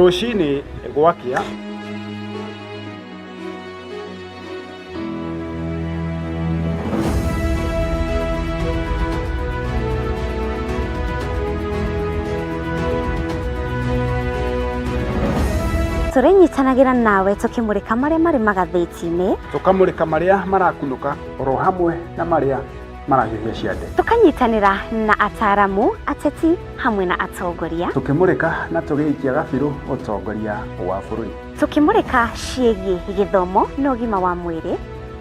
Rũcinĩ gwakĩa. Tũrĩnyitanagĩra nawe tũkĩmũrĩka marĩa marĩ magathĩti-inĩ. Tũkamũrĩka marĩa marakunũka oro hamwe na marĩa marahiũhia ciande. Tũkanyitanĩra na ataaramu, ateti hamwe na atongoria. Tũkĩmũrĩka na tũgĩikia gabirũ ũtongoria wa bũrũri. Tũkĩmũrĩka ciĩgiĩ gĩthomo na ũgima wa mwĩrĩ.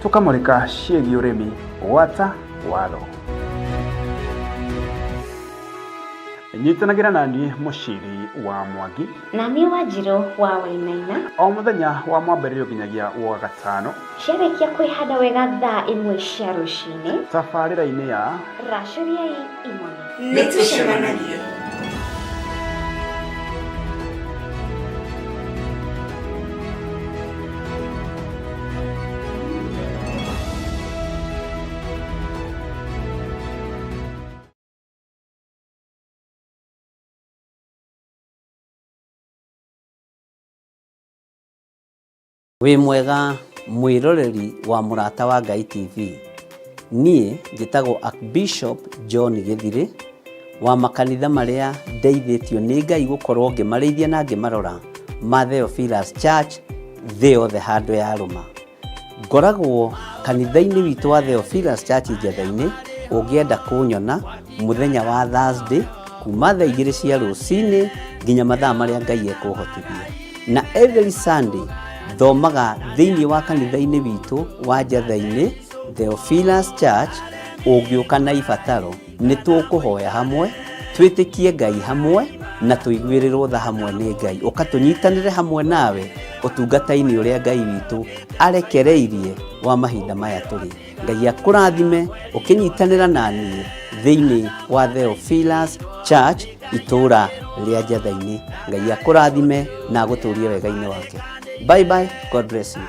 Tũkamũrĩka ciĩgiĩ ũrĩmi gwata watho. Nyitanagĩra na niĩ Mũciri wa Mwangi. Na niĩ Wanjirũ wa Wainaina. O mũthenya wa Mwambĩrĩrio nginyagia wa Gatano. Ciarĩkia kwĩhanda wega thaa ĩmwe cia rũcinĩ. Tabarĩra-inĩ ya Racũriai Imone. Nĩ tũcemanagie. Wĩ mwega mwĩroreri wa Mũrata wa Ngai TV. Niĩ njĩtagwo Archbishop John Gĩthirĩ wa makanitha marĩa ndeithĩtio nĩ Ngai gũkorwo ngĩmarĩithia na ngĩmarora ma Theophilus Church thĩ yothe handũ yarũma. Ngoragwo kanitha-inĩ witũ wa Theophilus Church Njetha-inĩ, ũngĩenda kũnyona mũthenya wa Thursday kuma thaa igĩrĩ cia rũcinĩ nginya mathaa marĩa Ngai ekũhotithia. Na every Sunday thomaga thĩinĩ wa kanitha-inĩ witũ wa Njetha-inĩ Theophilus Church, ũngĩũka na ibataro Nĩ tũkũhoya hamwe, twĩtĩkie Ngai hamwe, na tũiguĩrĩrwo tha hamwe nĩ Ngai. Ũka tũnyitanĩre hamwe nawe ũtungata-inĩ ũrĩa Ngai witũ arekereirie wa mahinda maya tũrĩ. Ngai akũrathime ũkĩnyitanĩra na niĩ thĩinĩ wa Theophilus Church itũũra rĩa Njatha-inĩ. Ngai akũrathime na agũtũrie wega-inĩ wake. Bye bye, God bless you.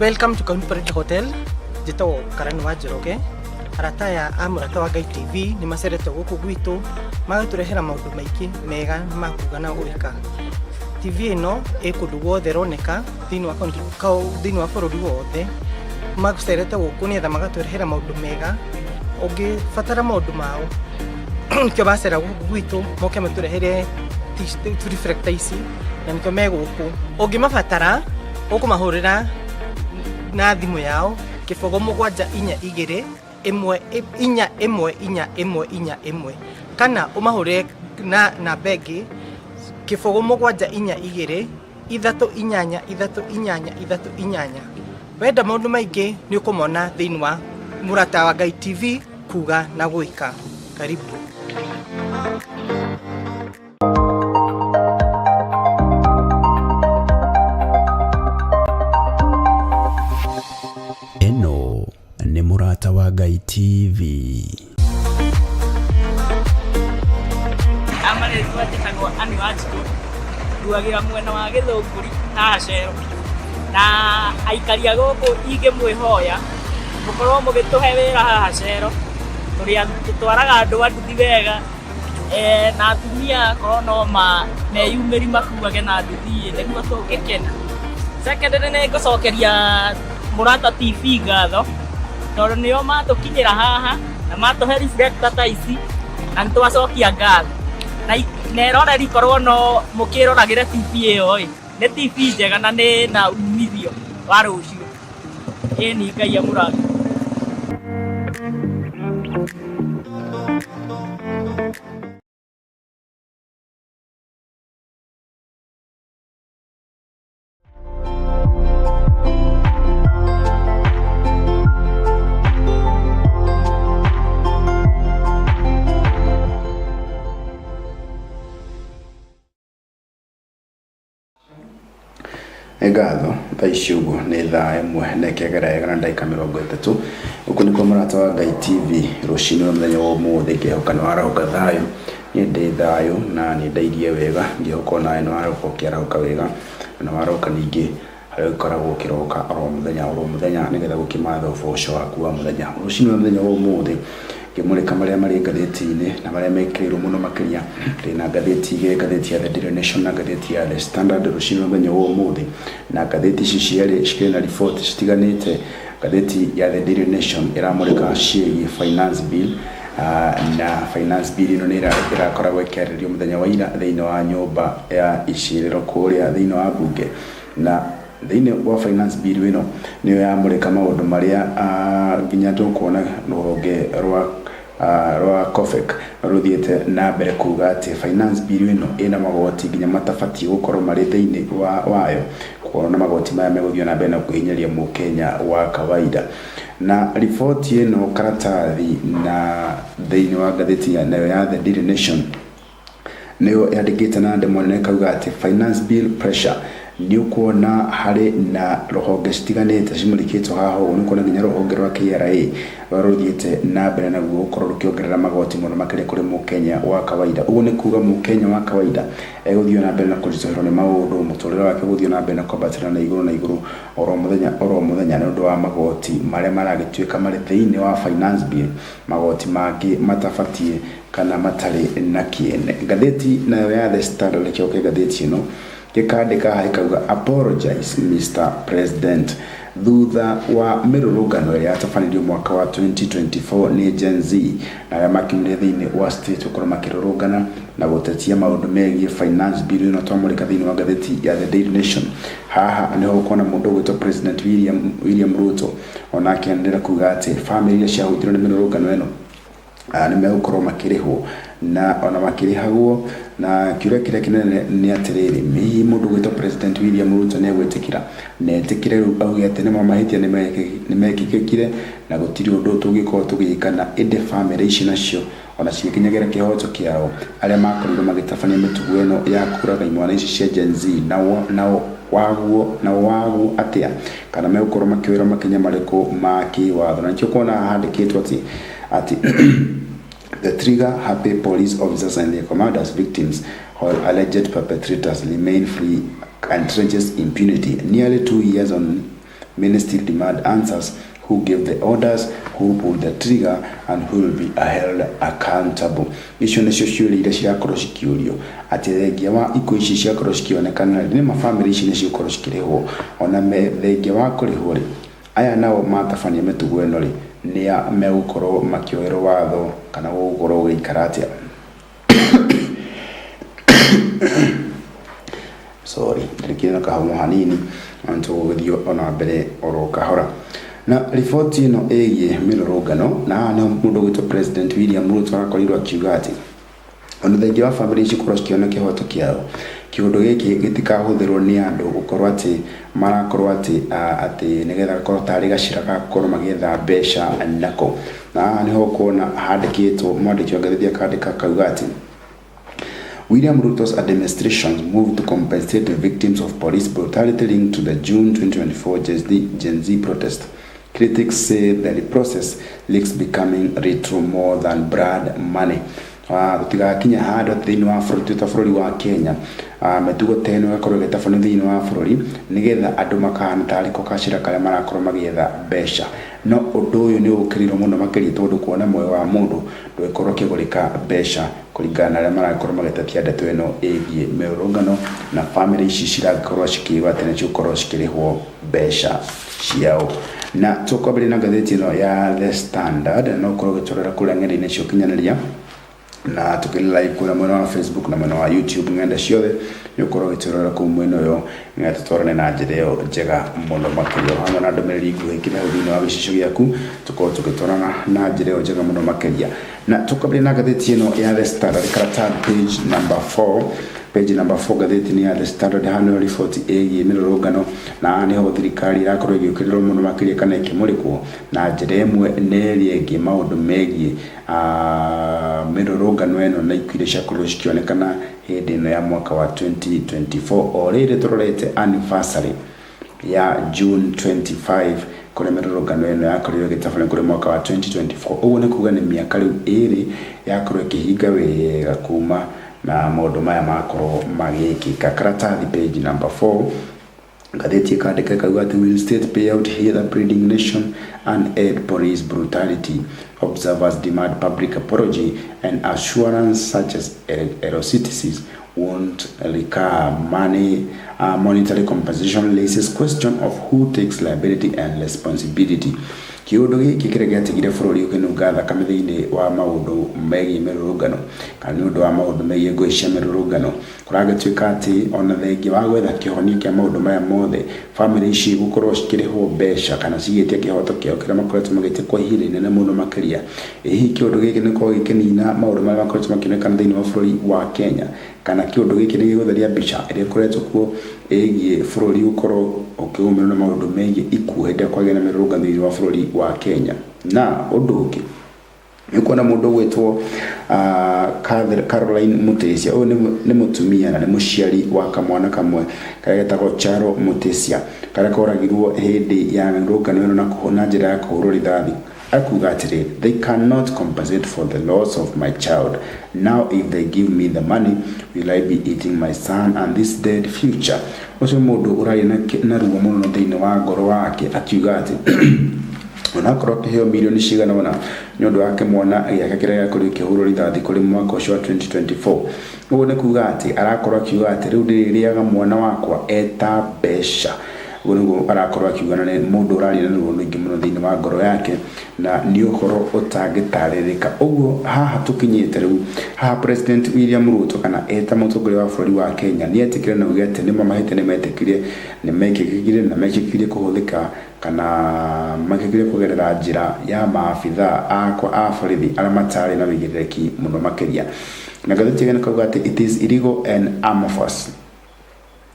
Welcome to County Parade Hotel. Njĩtagwo Karani wa Njoroge. Arata aya a Mũrata wa Ngai TV nĩ macerete gũkũ gwitũ magatũrehera maũndũ maingĩ mega ma kuga na gwĩka. TV ĩno ĩ kũndũ guothe ĩroneka thĩinĩ wa kaunti thĩinĩ wa bũrũri wothe. Macerete gũkũ nĩgetha magatũrehera maũndũ mega. Ũngĩbatara maũndũ mao nĩkĩo macera gũkũ gwitũ moke matũrehere reflector ici na nĩkĩo me gũkũ. Ũngĩmabatara ũkũmahũrĩra na thimũ yao kĩbũgũ mũgwanja inya igĩrĩ ĩmwe inya ĩmwe inya ĩmwe inya ĩmwe kana ũmahũrĩre na namba ĩngĩ kĩbũgũ mũgwanja inya igĩrĩ ithatũ inyanya ithatũ inyanya ithatũ inyanya. Wenda maũndũ maingĩ nĩ ũkũmona thĩinĩ wa Mũrata wa Ngai TV kuga na gwĩka. Karibu. Ĩno nĩ Mũrata wa Ngai TV. Amarĩtwa njĩtagwo Ann Wanjikũ, nduagĩra mwena wa Gĩthũngũri haha Cero. Na aikari a gũkũ ingĩmwĩhoya mũkorwo mũgĩtũhe wĩra haha Cero, tũtwaraga andũ a nduthi wega eh, na atumia korwo no ma meyumĩri makuage na nduthi ĩ nĩguo tũngĩkena. Second nĩ ngũcokeria Mũrata TV ngatho tondũ nĩo matũkinyĩra haha na matũhe reflector ta ici na nĩ twacokia ngatho. Na na eroreri korwo no mũkĩroragĩre TV ĩyo ĩ, nĩ TV njega na nĩ na umithio wa rũciũ. Ĩni Ngai amũrathime. Nĩ ngatho thaa ici ũguo nĩ thaa ĩmwe na ĩkĩgera wega na ndagĩka mĩrongo ĩtatũ gũkũ nĩkuo mũrata wa Ngai TV rũcinĩ rwa mũthenya wa ũmũthĩ ngĩhoka nĩ warahũka thayũ niĩ ndĩ thayũ na nĩ ndairie wega ngĩhoka onawe nĩ warahũka ũkĩarahũka wega na nĩ warahũka ningĩ Harĩa ũkoragwo ũkĩroka oro mũthenya oro mũthenya nĩgetha gũkĩmatha ũboco waku wa mũthenya. Rũcinĩ rwa mũthenya wa ũmũthĩ ngĩmũrĩka marĩa marĩ ngathĩti-inĩ na marĩa mekĩrĩirwo mũno makĩria, ndĩna ngathĩti igĩrĩ, ngathĩti ya The Daily Nation na ngathĩti ya The Standard rũcinĩ rwa mũthenya wa ũmũthĩ. Na ngathĩti ici cierĩ cikĩrĩ na riboti citiganĩte. Ngathĩti ya The Daily Nation ĩramũrĩka ciĩgiĩ finance bill, na finance bill ĩno nĩ ĩrakoragwo ĩkĩarĩrĩrio mũthenya wa ira thĩinĩ wa nyũmba ya icirĩro kũrĩa thĩinĩ wa mbunge. Na thĩinĩ wa finance bill ĩno nĩyo yamũrĩka maũndũ marĩa nginya tũkuona rũhonge rwa COFEC rũthiĩte na mbere kuga atĩ finance bill ĩno ĩna magoti nginya matabatiĩ gũkorwo marĩ thĩinĩ wayo, kuona magoti maya megũthiĩ na mbere na kũhinyĩrĩria mũkenya wa kawaida. Na riboti ĩno karatathi na thĩinĩ wa ngathĩti ya nayo ya The Daily Nation nĩyo yandĩkĩte na ndemwa nene ĩkauga atĩ finance bill pressure. Nĩ ũkuona harĩ na rũhonge citiganĩte cimũrĩkĩtwo haha ũguo. Nĩ ũkuona nginya rũhonge rwa KRA rũrĩa rũthiĩte na mbere naguo gũkorwo rũkĩongerera magoti mũno makĩria kũrĩ mũkenya wa kawaida. Ũguo nĩ kuga mũkenya wa kawaida egũthiĩ na mbere na kũritũhĩrwo nĩ maũndũ, mũtũrĩre wake ũgũthiĩ na mbere na kwambatĩra na igũrũ na igũrũ oro mũthenya oro mũthenya, nĩ ũndũ wa magoti marĩa maragĩtuĩka marĩ thĩinĩ wa finance bill, magoti mangĩ matabatiĩ kana matarĩ na kĩene. Ngathĩti nayo ya The Standard, nĩkĩo kĩ ngathĩti ĩno gĩkandĩka haha ĩkauga "Apologize Mr President", thutha wa mĩrũrũngano ĩrĩa yatabanĩrio mwaka wa 2024 nĩ Gen Z na arĩa makiumire thĩinĩ wa street gũkorwo makĩrũrũngana na gũtetia maũndũ megiĩ finance bill ĩno twamũrĩka thĩinĩ wa ngathĩti ya The Daily Nation. Haha nĩho ũkuona mũndũ ũgwĩtwo President William Ruto onake anĩrĩra kuga atĩ bamĩrĩ iria ciahutirio nĩ mĩrũrũngano ĩno nĩ megũkorwo makĩrĩhwo na ona makĩrĩhagwo. Na kĩũria kĩrĩa kĩnene nĩ atĩrĩrĩ, hihi mũndũ ũgwĩtwo President William Ruto nĩ egwĩtĩkĩra na etĩkĩre rĩu auge atĩ nĩmo mahĩtia nĩ mekĩkĩkire na gũtirĩ ũndũ tũngĩkorwo tũgĩka, na ĩndĩ bamĩrĩ ici nacio ona cigĩkinyagĩra kĩhoto kĩao, arĩa makorirwo magĩtabania mĩtugo ĩno ya kũraga imwana ici cia Gen Z, nao waguo atĩa, kana megũkorwo makĩoerwo makinya marĩkũ ma kĩwatho? Na nĩkĩo kuona handĩkĩtwo atĩ "The trigger happy police officers and their commanders victims while alleged perpetrators remain free entrenches impunity. Nearly 2 years on, many still demand answers: who gave the orders, who pulled the trigger, and who will be held accountable?" Icio nĩcio ciũria iria cirakorwo cikĩũrio, atĩ thengia wa ikuũ ici ciakorwo cikĩonekana nĩ ma bamĩrĩ ici nĩ cigũkorwo cikĩrĩhwo, ona thengia wa kũrĩhwo rĩ, aya nao matabania mĩtugo ĩno rĩ, nĩa megũkorwo makĩoerwo watho kana gũgũkorwo gũgĩikara atĩa? Sorry, ndĩrĩkire na kahomo hanini na nĩtũgũgĩthiĩ ona mbere oro kahora na riboti ĩno ĩgiĩ mĩrũrũngano. Na haha nĩho mũndũ ũgwĩtwo President William Ruto arakorirwo akiuga atĩ ona thengia wa bamĩrĩ ici gũkorwo cikĩona kĩhoto kĩao, kĩũndũ gĩkĩ gĩtikahũthĩrwo nĩ andũ gũkorwo atĩ marakorwo atĩ nĩgetha gakorwo tarĩ gacĩra ga gũkorwo magĩetha mbeca nako. Na haha nĩho ũkuona handĩkĩtwo, mwandĩki wa ngathĩti akandĩka akauga atĩ "William Ruto's administration moved to compensate the victims of police brutality linked to the June 2024 Gen Z protest. Critics say the process risks becoming little more than blood money." Tũtigakinya handũ atĩ thĩinĩ wa bũrũri twĩ ta bũrũri wa Kenya, mĩtugo ta ĩno ĩgakorwo ĩgĩtabanio thĩinĩ wa bũrũri nĩgetha andũ makahana tarĩ ko gacĩra karĩa marakorwo magĩetha mbeca. No ũndũ ũyũ nĩ ũkĩrĩirwo mũno makĩria, tondũ kuona muoyo wa mũndũ ndũgĩkorwo ũkĩgũrĩka mbeca, kũringana na arĩa marakorwo magĩtetia ndeto ĩno ĩgiĩ mĩrũrũngano na bamĩrĩ ici cirakorwo cikĩigua atĩ nĩ cigũkorwo cikĩrĩhwo mbeca ciao. Na tũkwambĩrĩria na ngathĩti ĩno ya The Standard, no ũkorwo ũgĩtũrora kũrĩa ng'enda-inĩ cia ũkinyanĩria, na tukĩrĩ live kũrĩa mwena wa Facebook na mwena wa YouTube, ng'enda ciothe nĩ ũkorwo ũgĩtũrora kũu mwena ũyũ, nĩgetha tũtwarane na njĩra ĩyo njega mũno makĩria, o hamwe na ndũmĩrĩri nguhĩ kĩrĩa hau thĩinĩ wa gĩcicio gĩaku, tũkorwo tũgĩtwarana na njĩra ĩyo njega mũno makĩria. Na tũkwambĩrĩria na ngathĩti ĩno ya The Standard, karatathi page number 4, page number 4, ngathĩti-inĩ ya The Standard. Haha nĩho riboti ĩgiĩ mĩrũrũngano, na haha nĩho thirikari ĩrakorwo ĩgĩũkĩrĩrwo mũno makĩria kana ĩkĩmũrĩkwo na njĩra ĩmwe na ĩrĩa ĩngĩ, maũndũ megiĩ mĩrũrũngano ĩno na ikuũ iria ciakorirwo cikĩonekana hĩndĩ ĩno ya mwaka wa 2024, o rĩrĩ tũrorete anniversary ya June 25, kũrĩa mĩrũrũngano ĩno yakorirwo ĩgĩtabanio kũrĩ mwaka wa 2024. Ũguo nĩ kuga nĩ mĩaka rĩu 2 yakorwo ĩkĩhinga wega kuma na maũndũ maya makorwo magĩkĩka. Karatathi page number 4. Ngathĩti ĩkandĩka ĩkauga atĩ will state payout heal a bleeding nation and end police brutality? Observers demand public apology and assurance such as atrocities won't recur. Money, monetary compensation raises question of who takes liability and responsibility. Kĩũndũ gĩkĩ kĩrĩa gĩatigire bũrũri ũkĩnunga thakame thĩinĩ wa maũndũ megiĩ mĩrũrũngano kana nĩ ũndũ wa maũndũ megiĩ ngũĩ cia mĩrũrũngano, kũragĩtuĩka atĩ ona thengia wa gwetha kĩhonia kĩa maũndũ maya mothe, bamĩrĩ ici gũkorwo cikĩrĩhwo mbeca kana cigĩtia kĩhoto kĩao kĩrĩa makoretwo magĩtia kwa ihinda inene mũno makĩria. Ĩ hihi kĩũndũ gĩkĩ nĩ gĩkoragwo gĩkĩnina maũndũ marĩa makoretwo makĩonekana thĩinĩ wa bũrũri wa Kenya, kana kĩũndũ gĩkĩ nĩ gĩgũtheria mbica ĩrĩa ĩkoretwo kuo ĩgiĩ bũrũri gũkorwo ũkĩgũmĩrwo nĩ maũndũ megiĩ ikuũ hĩndĩ ĩrĩa kwagĩa na mĩrũrũngano thĩinĩ wa bũrũri wa Kenya? Na ũndũ ũngĩ nĩ ũkuona mũndũ ũgwĩtwo Caroline Mutesia. Ũyũ nĩ mũtumia na nĩ mũciari wa kamwana kamwe karĩa getagwo Charo Mutesia, karĩa koragirwo hĩndĩ ya mĩrũrũngano ĩno na njĩra ya kũhũrwo rithathi. Akuga atĩrĩ, "They cannot compensate for the loss of my child. Now if they give me the money, will I be eating my son and this dead future?" Ũcio mũndũ ũraria na ruo mũno thĩinĩ wa ngoro wake, akiuga atĩ onakorwo akĩheo mirioni cigana ũna nĩ ũndũ wa kĩmwana gĩake kĩrĩa gĩakorirwo kĩhũrwo rithathi kũrĩ mwaka ũcio wa 2024, ũguo nĩ kuga atĩ arakorwo akiuga atĩ rĩu ndĩrĩrĩaga mwana wakwa eta mbeca. Ũguo nĩguo arakorwo akiuga, na nĩ mũndũ ũraria na ruo rũingĩ mũno thĩinĩ wa ngoro yake, na nĩ ũhoro ũtangĩtarĩrĩka. Ũguo haha tũkinyĩte rĩu haha, President William Ruto kana eta mũtongoria wa bũrũri wa Kenya nĩ etĩkĩre na uge atĩ nĩma mahĩtia nĩ metĩkire nĩ mekĩkire na mekĩkire kũhũthĩka kana mekĩkire kũgerera njĩra ya maabithaa akwa a borithi arĩa matarĩ na wĩigĩrĩrĩki mũno makĩria. Na ngathĩti ĩyo nĩ kauga atĩ it is illegal and amorphous.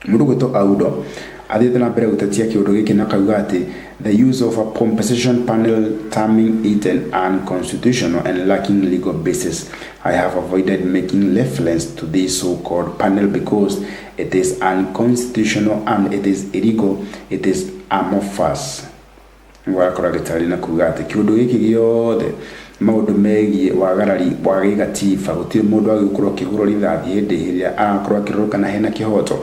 Mũndũ gwĩtwo Audo athiĩte na mbere gũtetia kĩũndũ gĩkĩ na kauga atĩ the use of a compensation panel, terming it an unconstitutional and lacking legal basis. "I have avoided making reference to this so-called panel because it is unconstitutional and it is illegal. It is amorphous." Wakorwo agĩtarĩria na kuga atĩ kĩũndũ gĩkĩ gĩothe, maũndũ megiĩ wagarari wa gĩgatiba, gũtirĩ mũndũ agĩrĩirwo gũkorwo akĩhũrwo rithathi hĩndĩ ĩrĩa arakorwo akĩrorwo kana hena kĩhoto.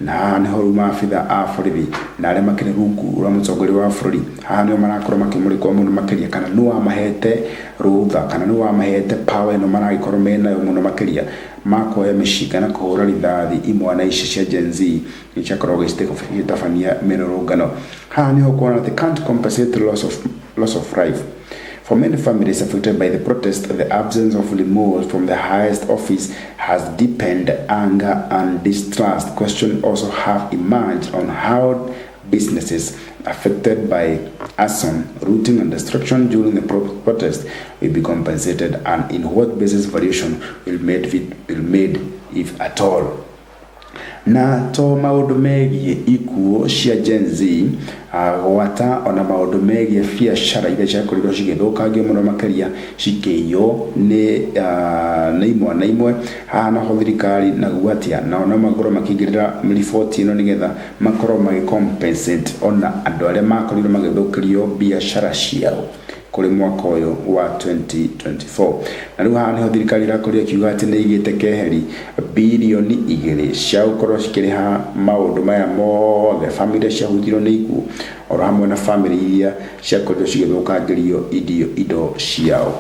Na haha nĩho rĩu maabitha a borithi na arĩa makĩrĩ rungu rwa mũtongoria wa bũrũri, haha nĩho marakorwo makĩmũrĩkwo mũno makĩria, kana nũ wamahete rũtha kana nũ wamahete power ĩno maragĩkorwo menayo mũno makĩria makuoya mĩcinga na kũhũra rithathi imwana ici cia Gen Z ciakorwo cigĩtabania mĩrũrũngano. Haha nĩho kuona atĩ can't compensate loss of life. For many families affected by the protest, the absence of remorse from the highest office has deepened anger and distrust. Questions also have emerged on how businesses affected by arson, looting, and destruction during the protest will be compensated and in what basis valuation will made, if at all. Na to maũndũ megiĩ ikuũ cia Gen Z, gwata ona maũndũ megiĩ biacara iria ciakorirwo cigĩthũkangio mũno makĩria, cikĩiywo nĩ imwana imwe, haha naho thirikari naguo atĩa nao no makorwo makĩingĩrĩra riboti ĩno nĩgetha makorwo magĩ compensate ona andũ arĩa makorirwo magĩthũkĩrio biacara ciao kũrĩ mwaka ũyũ wa 2024. Na rĩu haha nĩho thirikari ĩrakorirwo ĩkiuga atĩ nĩ ĩigĩte keheri 2 birioni cia gũkorwo cikĩrĩha maũndũ maya mothe, bamĩrĩ ciahutirio nĩ ikuũ oro hamwe na bamĩrĩ iria ciakorirwo cigĩthũkangĩrio indo ciao.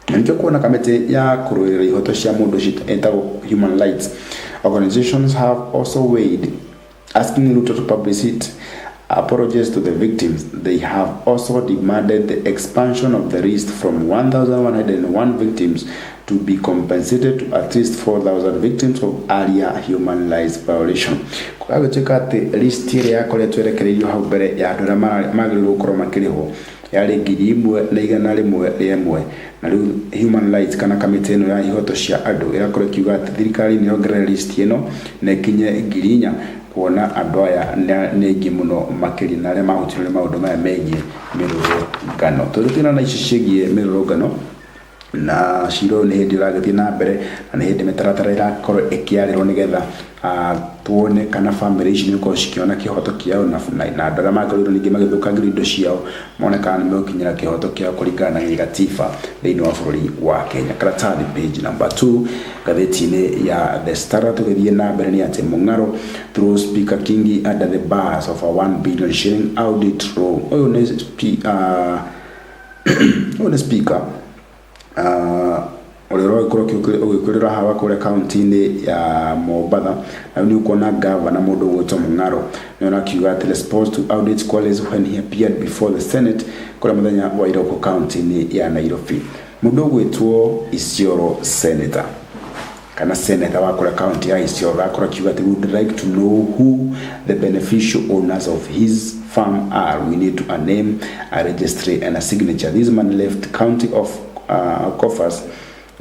Na nĩkĩo kuona kamĩtĩ ya kũrũĩrĩra ihoto cia mũndũ ĩtagwo human rights organizations have also weighed, asking Ruto to publish apologies to the victims. They have also demanded the expansion of the list from 1,101 victims to be compensated to at least 4,000 victims of earlier human rights violation. Kũgagĩtuĩka atĩ list ĩrĩa yakoretwo ĩrekereirio hau mbere ya andũ arĩa magĩrĩirwo gũkorwo makĩrĩhwo yarĩ 1,101, na rĩu human rights kana kamĩtĩ ĩno ya ihoto cia andũ ĩrakorwo ĩkiuga atĩ thirikari nĩ yongerere list ĩno na ĩkinye 4,000, kuona andũ aya nĩ aingĩ mũno makĩria na arĩa mahutirio nĩ maũndũ maya megiĩ mĩrũrũngano. Tũgĩtigana na ici ciĩgiĩ mĩrũrũngano. Na cira ũyũ nĩ hĩndĩ ũragĩthiĩ na mbere, na nĩ hĩndĩ mĩtaratara ĩrakorwo ĩkĩarĩrwo nĩgetha tuone kana bamĩrĩ ici nĩ gũkorwo cikĩona kĩhoto kĩao, na andũ arĩa makorirwo ningĩ magĩthũkangĩrio indo ciao mone kana nĩ megũkinyĩra kĩhoto kĩao kũringana na gĩgatiba thĩinĩ wa bũrũri wa Kenya. Karatathi page number 2 ngathĩti-inĩ ya The Standard. Tũgĩthiĩ na mbere nĩ atĩ Mũng'aro through Speaker Kingi under the bars of a 1 billion shilling audit row. Ũyũ nĩ ũyũ nĩ speaker ũrĩa ũragĩkorwo ũgĩkũrĩra hawa kũrĩa kaunti-inĩ ya Mombatha, na rĩu nĩ ũkuona gavana mũndũ ũgwĩtwo Mũng'aro nĩ ũrakiuga atĩ response to audit queries when he appeared before the Senate kũrĩa mũthenya wa ira kaunti-inĩ ya Nairobi. Mũndũ ũgwĩtwo Isiolo senator kana senator wa kũrĩa kaunti ya Isiolo arakorwo akiuga atĩ we would like to know who the beneficial owners of his farm are. We need to a name, a registry and a signature. This man left county of coffers,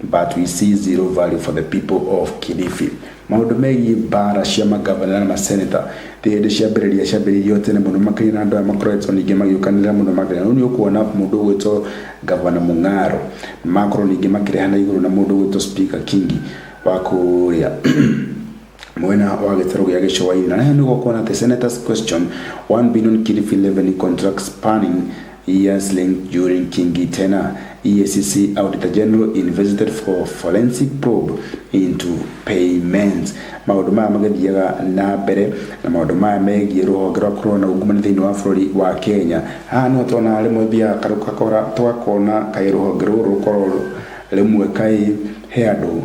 but we see zero value for the people of Kilifi. Maũndũ megiĩ mbara cia magavana na maseneta ti hĩndĩ ciambĩrĩria, ciambĩrĩirio tene mũno makĩria, na andũ aya makoretwo ningĩ magĩũkanĩrĩra mũno makĩria. Rĩu nĩ ũkuona mũndũ ũgwĩtwo gavana Mũng'aro makorwo ningĩ makĩreha na igũrũ na mũndũ ũgwĩtwo Speaker Kingi wa kũrĩa mwena wa gĩtarũ gĩa gĩcũa-inĩ. Na haha nĩguo kuona atĩ senators question 1 billion Kilifi revenue contract spanning years linked during Kingi tenure. EACC Auditor General investigated for forensic probe into payments. Maũndũ maya magĩthiaga na mbere na maũndũ maya megiĩ rũhonge rwa kũrũa na ungumania thĩinĩ wa bũrũri wa Kenya, haha nĩho tuonaga rĩmwe thiaga karũkakora tũgakona kaĩ rũhonge rũrũ rũkorwo rĩmwe kaĩ he andũ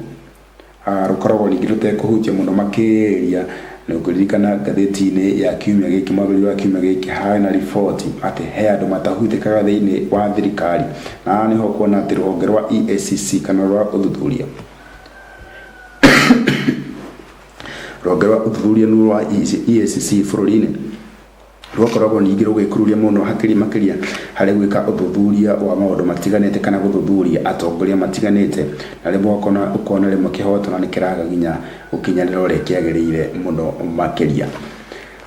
rũkoragwo ningĩ rũtekũhutia mũno makĩria. Na ũngĩririkana ngathĩti-inĩ ya kiumia gĩkĩ, mwambĩrĩrio wa kiumia gĩkĩ, harĩ na riboti atĩ he andũ matahutĩkaga thĩinĩ wa thirikari. Na haha nĩho kuona atĩ rũhonge rwa EACC kana rwa ũthuthuria, rũhonge rwa ũthuthuria rwa EACC bũrũri-inĩ rwakoragwo ningĩ rũgĩkururia mũno hakiri makĩria harĩ gwĩka ũthuthuria wa maũndũ matiganĩte kana gũthuthuria atongoria matiganĩte, na rĩmwe ũkona rĩmwe kĩhoto na nĩ kĩraga nginya gũkinyanĩra ũrĩa kĩagĩrĩire mũno makĩria.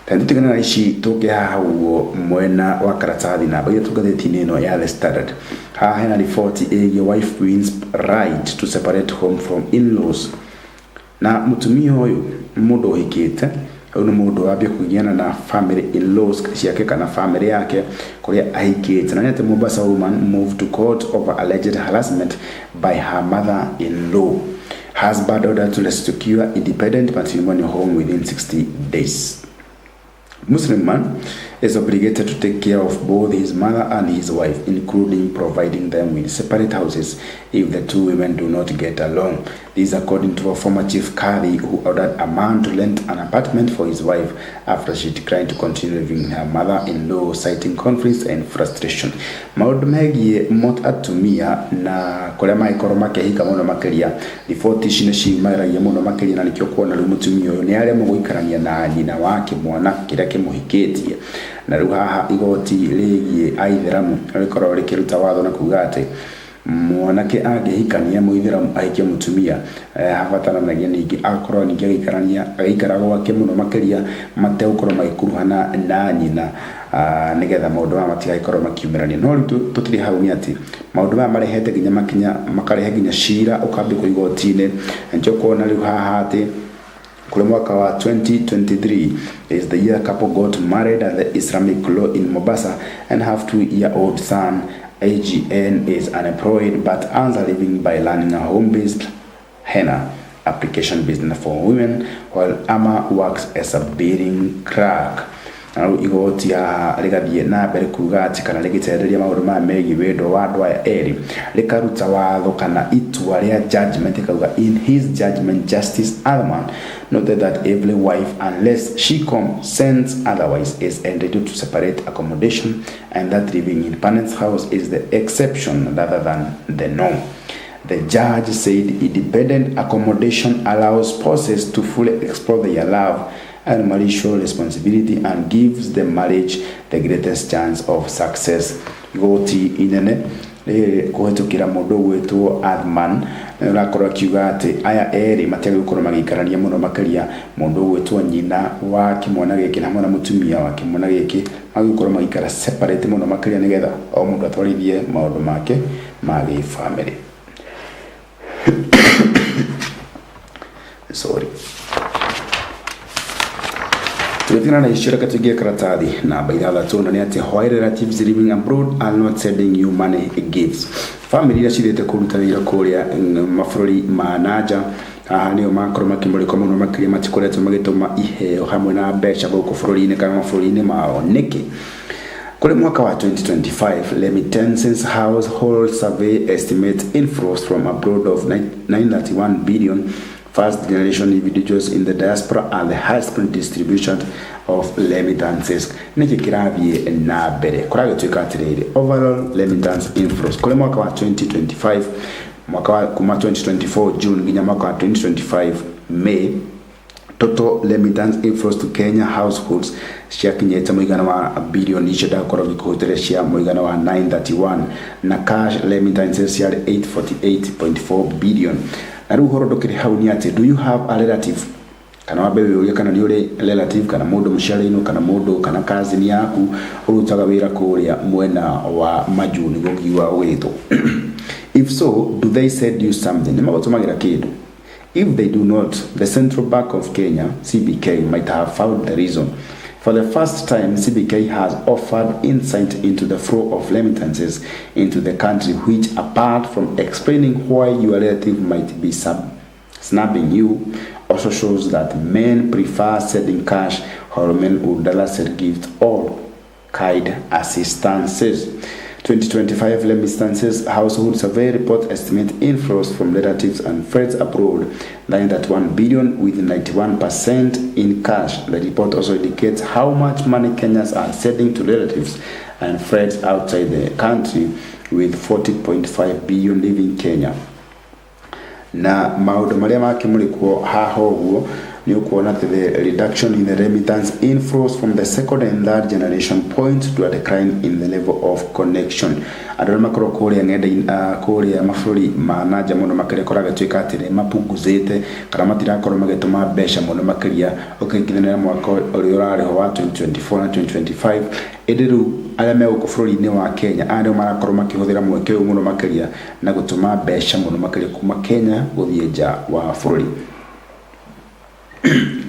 Tũtigane na ici, tũke haha ũguo mwena wa karatathi namba 3 ngathĩti-inĩ ĩno ya The Standard. Haha hena riboti ĩgiĩ wife wins right to separate home from in-laws. Na mũtumia ũyũ mũndũ ũhikĩte, ũyũ nĩ mũndũ wambia kũgiana na family in-laws ciake kana family yake kũrĩa ahikĩte. Na nĩ atĩ Mombasa woman moved to court over alleged harassment by her mother-in-law. Husband ordered to secure independent matrimonial home within 60 days. Muslim man is obligated to take care of both his mother and his wife, including providing them with separate houses if the two women do not get along. This according to a former chief Kadhi who ordered a man to rent an apartment for his wife after she declined to continue living with her mother-in-law, citing conflicts and frustration. Maũndũ megiĩ mot atumia na kũrĩa mangĩkorwo makĩhika mũno makĩria, riboti ici nĩ ciumagĩragia mũno makĩria, na nĩkĩo kuona rĩu mũtumia ũyũ nĩ aremwo gũikarania na nyina wa kĩmwana kĩrĩa kĩmũhikĩtie. Na rĩu haha igoti rĩgiĩ aithĩramu rĩkoragwo rĩkĩruta watho na kuga atĩ mwanake angĩhikania mũithĩramu ahikie mũtumia, habataranagia ningĩ akorwo ningĩ agĩikarania agĩikara gwake mũno makĩria mategũkorwo magĩkuruhana na nyina, nĩgetha maũndũ maya matigagĩkorwo makiumĩrania. No rĩu tũtirĩ hau, nĩ atĩ maũndũ maya marehete nginya makinya makarehe nginya cira ũkambĩkwo igoti-inĩ. Na nĩkĩo kuona rĩu haha atĩ kũrĩ mwaka wa 2023 is the year couple got married at the Islamic law in Mombasa and have 2-year-old son. AGN is unemployed but earns a living by running a home-based henna application business for women, while Ama works as a billing clerk. Na rĩu igoti haha rĩgathiĩ na mbere kuga atĩ kana rĩgĩtereria maũndũ maya megiĩ wendo wa andũ aya erĩ, rĩkaruta watho kana itua rĩa judgment, ĩkauga in his judgment Justice Athman noted that every wife, unless she consents otherwise, is entitled to separate accommodation and that living in parents' house is the exception rather than the norm. The judge said independent accommodation allows spouses to fully explore their love and marital responsibility and gives the marriage the greatest chance of success. Igoti inene kũhetũkĩra mũndũ ũgwĩtwo Athman nĩ ũrakorwo akiuga atĩ aya erĩ matiagĩrĩirwo gũkorwo magĩikarania mũno makĩria. Mũndũ ũgwĩtwo nyina wa kĩmwana gĩkĩ na hamwe na mũtumia wa kĩmwana gĩkĩ magĩrĩirwo gũkorwo magĩikara separate mũno makĩria, nĩgetha o mũndũ atwarithie maũndũ make ma gĩbamĩrĩ. Sorry, tũgĩtigana na icio, reke tũingĩre karatathi namba 6, na nĩ atĩ why relatives living abroad are not sending you money gifts. Family iria cithiĩte kũruta wĩra kũrĩa mabũrũri ma nanja, haha nĩo makorwo makĩmũrĩkwo mũno makĩria, matikoretwo magĩtũma iheo hamwe na mbeca gũkũ bũrũri-inĩ kana mabũrũri-inĩ mao nĩkĩ? Kũrĩ mwaka wa 2025, remittances household survey estimate inflows from abroad of 931 billion. First generation individuals in the diaspora are the highest distribution of remittances. Nĩkĩ kĩrathiĩ na mbere? Kũragĩtuĩka atĩrĩrĩ, overall remittance inflows kũrĩ mwaka wa 2025, mwaka wa kuma 2024 June nginya mwaka wa 2025 May, total remittance inflows to Kenya households ciakinyĩte mũigana wa bilioni icio ndakorwo ngĩkũhũtĩra cia mũigana wa 931, na cash remittances ciarĩ 848.4 billion. Na rĩu ũhoro ndũkĩrĩ hau nĩ atĩ, do you have a relative, kana wambe wĩũrie kana nĩ ũrĩ relative kana mũndũ mũciarĩinwo kana mũndũ kana cousin yaku ũrutaga wĩra kũrĩa mwena wa majuu nĩguo ngiuga ũgĩtwo? If so, do they send you something? Nĩ magũtũmagĩra kĩndũ? If they do not, the Central Bank of Kenya, CBK, might have found the reason. For the first time, CBK has offered insight into the flow of remittances into the country, which, apart from explaining why your relative might be snubbing you, also shows that men prefer sending cash while women would rather send gifts or kind assistances. 2025 remittances household survey report estimate inflows from relatives and friends abroad 9.1 billion, with 91% in cash. The report also indicates how much money Kenyans are sending to relatives and friends outside the country, with 40.5 billion leaving Kenya. Na maũndũ marĩa makĩmũrĩkwo haha ũguo nĩ ũkuona atĩ the reduction in the remittance inflows from the second and third generation points to a decline in the level of connection. Andũ arĩa makorwo kũrĩa ng'enda kũrĩa mabũrũri ma nanja mũno makĩria, kũragĩtuĩka atĩ nĩ mapunguzĩte kana matirakorwo magĩtũma mbeca mũno makĩria ũkĩringithania na mwaka ũrĩa ũrarĩho wa 2024 na 2025. Ĩndĩ rĩu arĩa me gũkũ bũrũri-inĩ wa Kenya, aya nĩo marakorwo makĩhũthĩra mweke ũyũ mũno makĩria na gũtũma mbeca mũno makĩria kuma Kenya gũthiĩ nja wa bũrũri.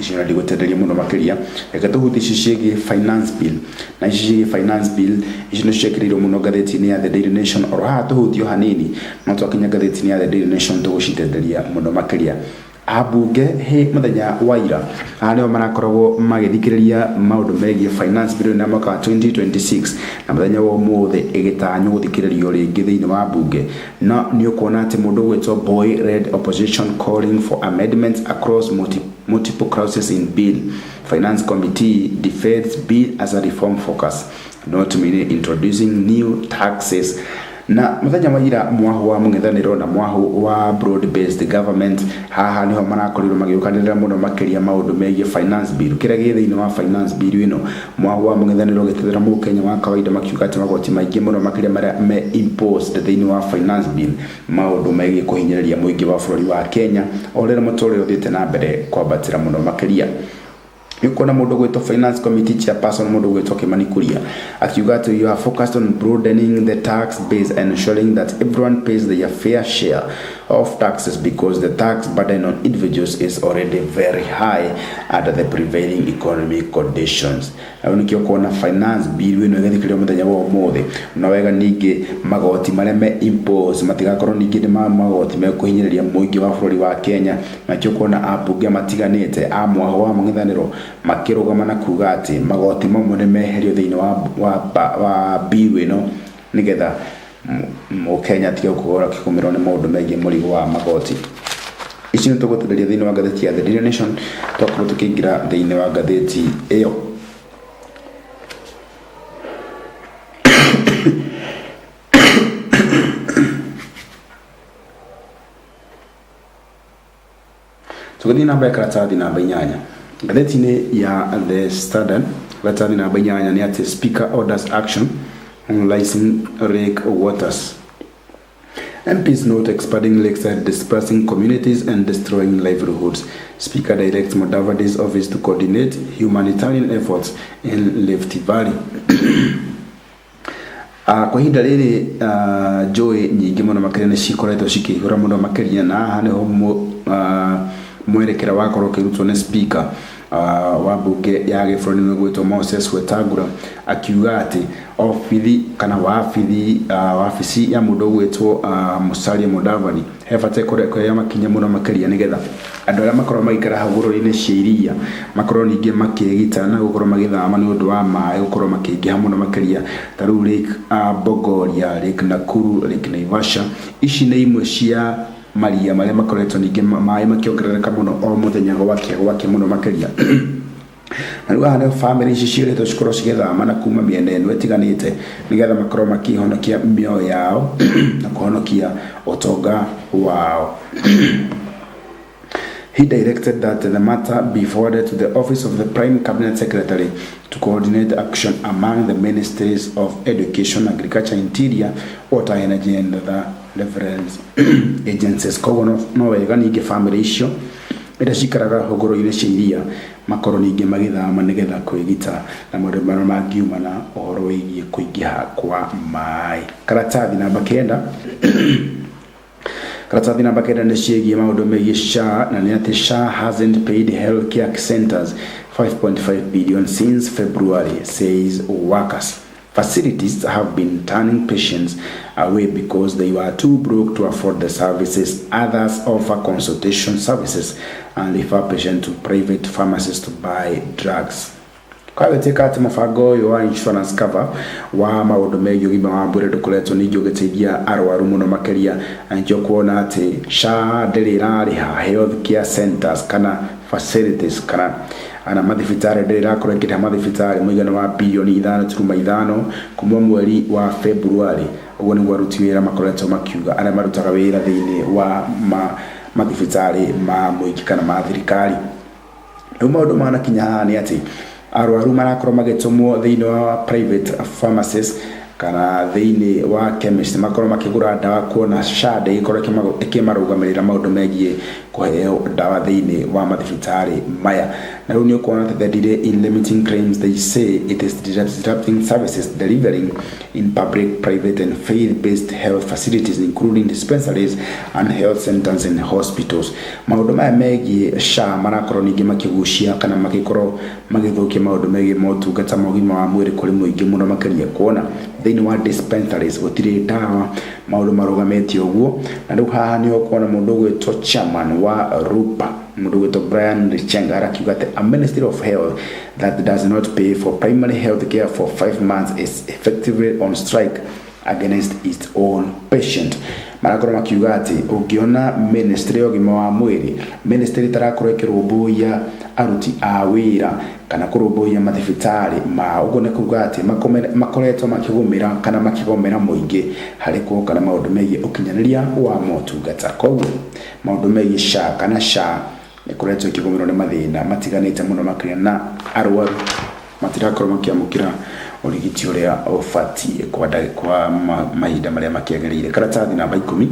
Icio na ndigũtenderia mũno makĩria, reke tũhutie ici ciĩgiĩ finance bill. Na ici ciĩgiĩ finance bill ici nĩcio ciĩkĩrĩirwo mũno ngathĩti-inĩ ya The Daily Nation. Oro haha tũhutio hanini, no twakinya ngathĩti-inĩ ya The Daily Nation tũgũcitenderia mũno makĩria. Ambunge he mũthenya wa ira, haha nĩo marakoragwo magĩthikĩrĩria maũndũ megiĩ finance bill na mwaka wa 2026, na mũthenya wa ũmũthĩ ĩgĩtanywo gũthikĩrĩrio rĩngĩ thĩinĩ wa mbunge. No nĩ ũkuona atĩ mũndũ ũgwĩtwo Boy led opposition calling for amendments across multiple clauses in bill. Finance committee defends bill as a reform focus, not meaning introducing new taxes. Na muthenya wa ira, mwahu wa mũng'ethanĩro na mwahu wa broad based government, haha niho marakorirwo magĩũkanĩrĩra mũno makĩria maũndũ megiĩ finance bill, kĩrĩa gĩ thĩinĩ wa finance bill ĩno. Mwahu wa mũng'ethanĩro ũgĩtetera mũkenya wa kawaida, makiuga atĩ magoti maingĩ mũno makĩria marĩa me imposed thĩinĩ wa finance bill, maũndũ megiĩ kũhinyĩrĩria mũingĩ wa bũrũri wa Kenya o rĩrĩa mũtũrĩre ũthiĩte na mbere kwambatĩra mũno makĩria. Nĩ mũndũ gwĩtwo finance committee chairperson, mũndũ gwĩtwo Kimani Kuria, akiuga atĩ you are focused on broadening the tax base and ensuring that everyone pays their fair share of taxes because the tax burden on individuals is already very high under the prevailing economic conditions. Na nĩkĩo kuona finance bill ĩno ĩgĩthikĩrĩrio mũthenya wa ũmũthĩ. Na wega ningĩ magoti marĩa me impose matigakorwo ningĩ nĩ ma magoti mekũhinyĩrĩria mũingĩ wa bũrũri wa Kenya. Nakĩo kuona ambunge matiganĩte a mwaho wa mũng'ethanĩro makĩrũgama na kuga atĩ magoti mamwe nĩ meherio thĩinĩ wa bill ĩno, nĩgetha mũkenya atige gũkorwo akĩgũmĩrwo nĩ maũndũ megiĩ mũrigo wa magoti. Ici nĩ tũgũtenderia thĩinĩ wa ngathĩti ya The Daily Nation twakorwo tũkĩingĩra thĩinĩ wa ngathĩti ĩyo. Tũgĩthiĩ na mbere, karatathi namba 8 ngathĩti-inĩ ya The Standard, karatathi namba 8 nĩ atĩ Speaker orders action on rising lake waters. MPs note expanding lakeside dispersing communities and destroying livelihoods. Speaker directs Mudavadi's office to coordinate humanitarian efforts in Rift Valley. Kwa ihinda rĩrĩ njũĩ nyingĩ mũno makĩria nĩ cikoretwo cikĩihũra mũno makĩria, na haha nĩho mwerekera wakorwo ũkĩrutwo nĩ speaker wa mbunge ya gĩbũrũri nĩ gwĩtwo Moses Wetangula, akiuga atĩ obithi kana wabithi wabici ya mũndũ ũgwĩtwo Musalia Mudavadi he bata kuoya makinya mũno makĩria nĩgetha andũ arĩa makorwo magĩikara hũgũrũrũ-inĩ cia iria makorwo ningĩ makĩgita na gũkorwo magĩthama nĩ ũndũ wa maĩ gũkorwo makĩingĩha mũno makĩria. Ta rĩu Lake Bogoria, Lake Nakuru, Lake Naivasha, ici nĩ imwe cia maria marĩa makoretwo ningĩ maĩ makĩongerereka mũno o mũthenya gwakĩa gwakĩa mũno makĩria. Na rĩu haha nĩho bamĩrĩ ici ciĩrĩtwo cikorwo cigĩthama na kuma mĩena ĩno ĩtiganĩte nĩgetha makorwo makĩhonokia mĩoyo yao na kũhonokia ũtonga wao. He directed that the matter be forwarded to the Office of the Prime Cabinet Secretary to coordinate action among the Ministries of Education, Agriculture, Interior, Water, Energy and other reference agencies. Koguo no wega ningĩ bamĩrĩ icio iria cikaraga hũgũrũ-inĩ cia iria makorwo ningĩ magĩthama nĩgetha kwĩgita na maũndũ marĩa mangiuma na ũhoro wĩgiĩ kũingĩha kwa maĩ. Karatathi namba 9. Karatathi namba 9 nĩ ciĩgiĩ maũndũ megiĩ SHA, na nĩ atĩ SHA hasn't paid healthcare centers 5.5 billion since February, says workers. Facilities have been turning patients away because they were too broke to afford the services. Others offer consultation services and refer patients to private pharmacies to buy drugs. Kwagĩtuĩka atĩ mũbango ũyũ wa insurance cover wa maũndũ megiĩ ũgima wa mwĩrĩ ndũkoretwo ningĩ ũgĩteithia arwaru mũno makĩria, na nĩkĩo kuona atĩ SHA ndĩrĩ ĩrarĩha health care centers kana facilities kana ana mathibitarĩ, ndĩrĩ ĩrakorwo ĩkĩrĩha mathibitarĩ mũigana wa bilioni 5.5 kuma mweri wa February. Ũguo nĩguo aruti wĩra makoretwo makiuga, arĩa marutaga wĩra thĩinĩ wa mathibitarĩ ma mũingĩ kana ma thirikari. Rĩu maũndũ manakinya haha nĩ atĩ arwaru marakorwo magĩtũmwo thĩinĩ wa private pharmacies kana thĩinĩ wa chemist makorwo makĩgũra ndawa, kuona SHA ndĩgĩkorwo ĩkĩmarũgamĩrĩra maũndũ megiĩ kũheo ndawa thĩinĩ wa mathibitarĩ maya. Na rĩu nĩ ũkuona atĩ the delay in limiting claims, they say it is disrupting services delivering in public, private and faith-based health facilities, including dispensaries and health centers and hospitals. Maũndũ maya megiĩ SHA marakorwo ningĩ makĩgucia kana magĩkorwo magĩthũkia maũndũ megiĩ motungata ma ũgima wa mwĩrĩ kũrĩ mũingĩ mũno makĩria, kuona thĩinĩ wa dispensaries gũtirĩ ndawa, maũndũ marũgamĩte ũguo. Na rĩu haha nĩ ũkuona mũndũ ũgwĩtwo chairman wa RUPA, mũndũ ũgwĩtwo Brian Richenga, arakiuga atĩ a Ministry of Health that does not pay for primary health care for 5 months is effectively on strike against its own patient. Marakorwo makiuga atĩ ũngĩona ministry ya ũgima wa mwĩrĩ, ministry ĩtarakorwo ĩkĩrũmbũiya aruti a wĩra kana kũrũmbũiya mathibitarĩ ma ũguo, nĩ kuga atĩ makoretwo makĩgũmĩra kana makĩgomera mũingĩ harĩ kuoka na maũndũ megiĩ ũkinyanĩria wa motungata. Koguo maũndũ megiĩ SHA kana SHA ĩkoretwo ĩkĩgũmĩrwo nĩ mathĩna matiganĩte mũno makĩria, na arwaru matirakorwo makĩamũkĩra ũrigiti ũrĩa ũbatiĩ kwa mahinda marĩa makĩagĩrĩire. Karatathi namba 10.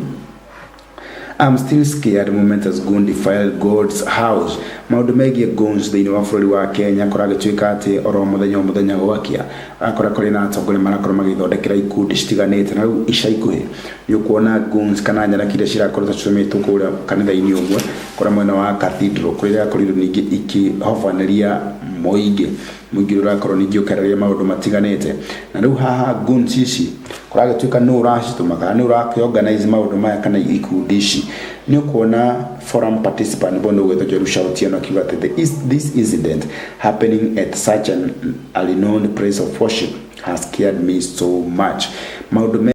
I'm still scared moment as goon defiled God's house. Maũndũ megiĩ goons thĩinĩ wa bũrũri wa Kenya kũragĩtuĩka atĩ oro mũthenya o mũthenya gwakĩa akora kũrĩ na atongoria marakorwo magĩthondekera ikundi citiganĩte. Na rĩu ica ikuhĩ nĩ ũkuona goons kana nyanaki iria cirakoretwo citũmĩtwo kũrĩa kanitha-inĩ ũmwe kũrĩa mwena wa Cathedral, kũrĩa irakorirwo ningĩ ikĩhobanĩria mũingĩ. Mũingĩ ũrakorwo ningĩ ũkĩarĩrĩria maũndũ matiganĩte. Na rĩu haha goons ici kũragĩtuĩka nũ ũracitũma kana nũ ũrakĩorganize maũndũ maya kana ikundi ici? Nĩ ũkuona forum participant bo nĩ ũgwĩtwo Jerusha Otieno akiuga atĩ this incident happening at such a renowned place of worship has scared me so much. Maũndũ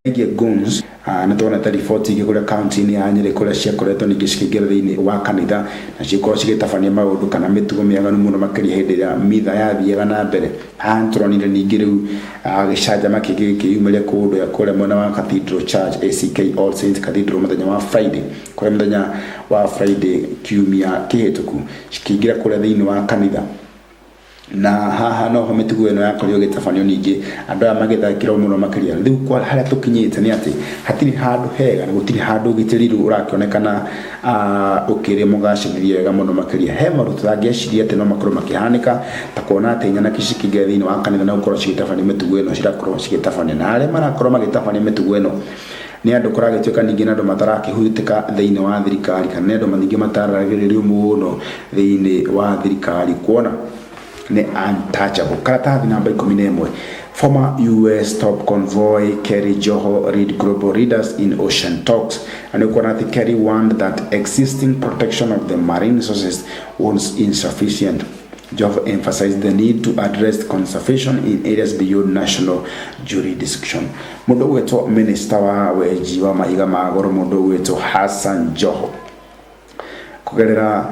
megiĩ goons nĩ tuonete riboti ingĩ kũrĩa kaunti-inĩ ya Nyĩrĩ, kũrĩa ciakoretwo ningĩ cikĩingĩra thĩinĩ wa kanitha na cikorwo cigĩtabania maũndũ kana mĩtugo mĩaganu mũno makĩria hĩndĩ ĩrĩa mitha yathiaga na mbere. Haha nĩtũronire ningĩ rĩu gĩcanjama kĩngĩ gĩkĩyumĩria kũndũ kũrĩa mwena wa Cathedral Church, ACK All Saints Cathedral, mũthenya wa Friday, kũrĩa mũthenya wa Friday kiumia kĩhĩtũku cikĩingĩra kũrĩa thĩinĩ wa kanitha. Na haha noho mĩtugo ĩno yakorirwo ĩgĩtabanio, ningĩ andũ aya magĩthakĩrwo mũno makĩria. Rĩu kwa harĩa tũkinyĩte nĩ atĩ hatirĩ handũ hega na gũtirĩ handũ ũgitĩri rĩu ũrakĩonekana ũkĩrĩ mũgacĩrithie wega mũno makĩria. He maũndũ tũtangĩeciria atĩ no makorwo makĩhanĩka, ta kuona atĩ nyanake cikĩingĩra thĩinĩ wa kanitha na gũkorwo cigĩtabania mĩtugo ĩno cirakorwo cigĩtabania, na arĩa marakorwo magĩtabania mĩtugo ĩno nĩ andũ kũragĩtuĩka ningĩ nĩ andũ matarakĩhutĩka thĩinĩ wa thirikari, kana nĩ andũ ningĩ mataragĩrĩrio mũno thĩinĩ wa thirikari, kuona nĩ untouchable. Karatathi namba 11, former US top convoy Kerry Joho lead global leaders in ocean talks. Na nĩ kuona atĩ Kerry warned that existing protection of the marine resources was insufficient. Joho emphasized the need to address conservation in areas beyond national jurisdiction. Mũndũ ũgwĩtwo minister wa wenji wa mahiga ma goro, mũndũ ũgwĩtwo Hassan Joho, kũgerera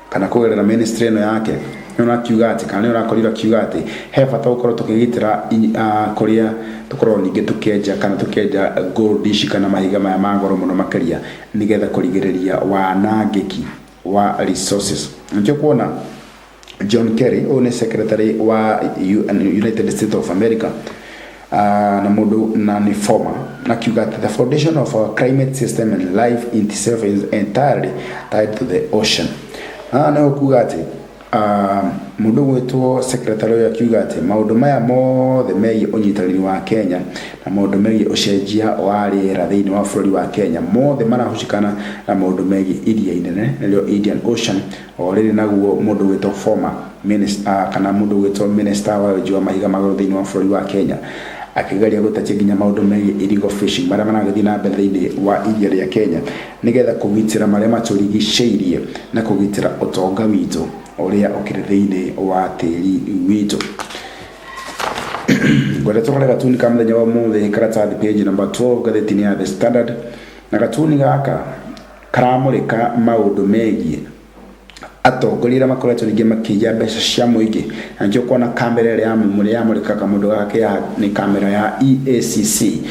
kana kũgerera ministry ĩno yake, nĩ ũrakiuga atĩ, kana nĩ ũrakorirwo akiuga atĩ he bata gũkorwo tũkĩgitĩra kũrĩa tũkorwo ningĩ tũkĩenja kana tũkĩenja gold ici kana mahiga maya ma goro mũno makĩria, nĩgetha kũrigĩrĩria wanangĩki wa resources. Nĩkĩo kuona John Kerry, ũyũ nĩ secretary wa UN, United States of America, na mũndũ na nĩ former, akiuga atĩ the foundation of our climate system and life itself is entirely tied to the ocean. Haha nĩ kuga atĩ mũndũ ũgwĩtwo secretary ũyũ akiuga atĩ maũndũ maya mothe megiĩ ũnyitanĩri wa Kenya na maũndũ megiĩ ũcenjia wa rĩera thĩinĩ wa bũrũri wa Kenya mothe marahucikana na maũndũ megiĩ iria inene, nĩrĩo Indian Ocean. O rĩrĩ naguo mũndũ ũgwĩtwo former minister, kana mũndũ ũgwĩtwo minister wa wenji wa mahiga ma goro thĩinĩ wa bũrũri wa Kenya, akĩgeria gũtetia nginya maũndũ megiĩ illegal fishing marĩa maragĩthiĩ na mbere thĩinĩ wa iria rĩa Kenya, nĩgetha kũgitĩra marĩa matũrigicĩirie na kũgitĩra ũtonga witũ ũrĩa ũkĩrĩ thĩinĩ wa tĩri witũ. Ngwenda tũrore gatuni ka mũthenya wa ũmũthĩ, karatathi page number 12 ngathĩti-inĩ ya The Standard. Na gatuni gaka karamũrĩka maũndũ megiĩ atongoria arĩa makoretwo ningĩ makĩiya mbeca cia mũingĩ, na nĩkĩo kuona kamera ĩrĩa yamũrĩkaga mũndũ gaka nĩ kamera ya EACC.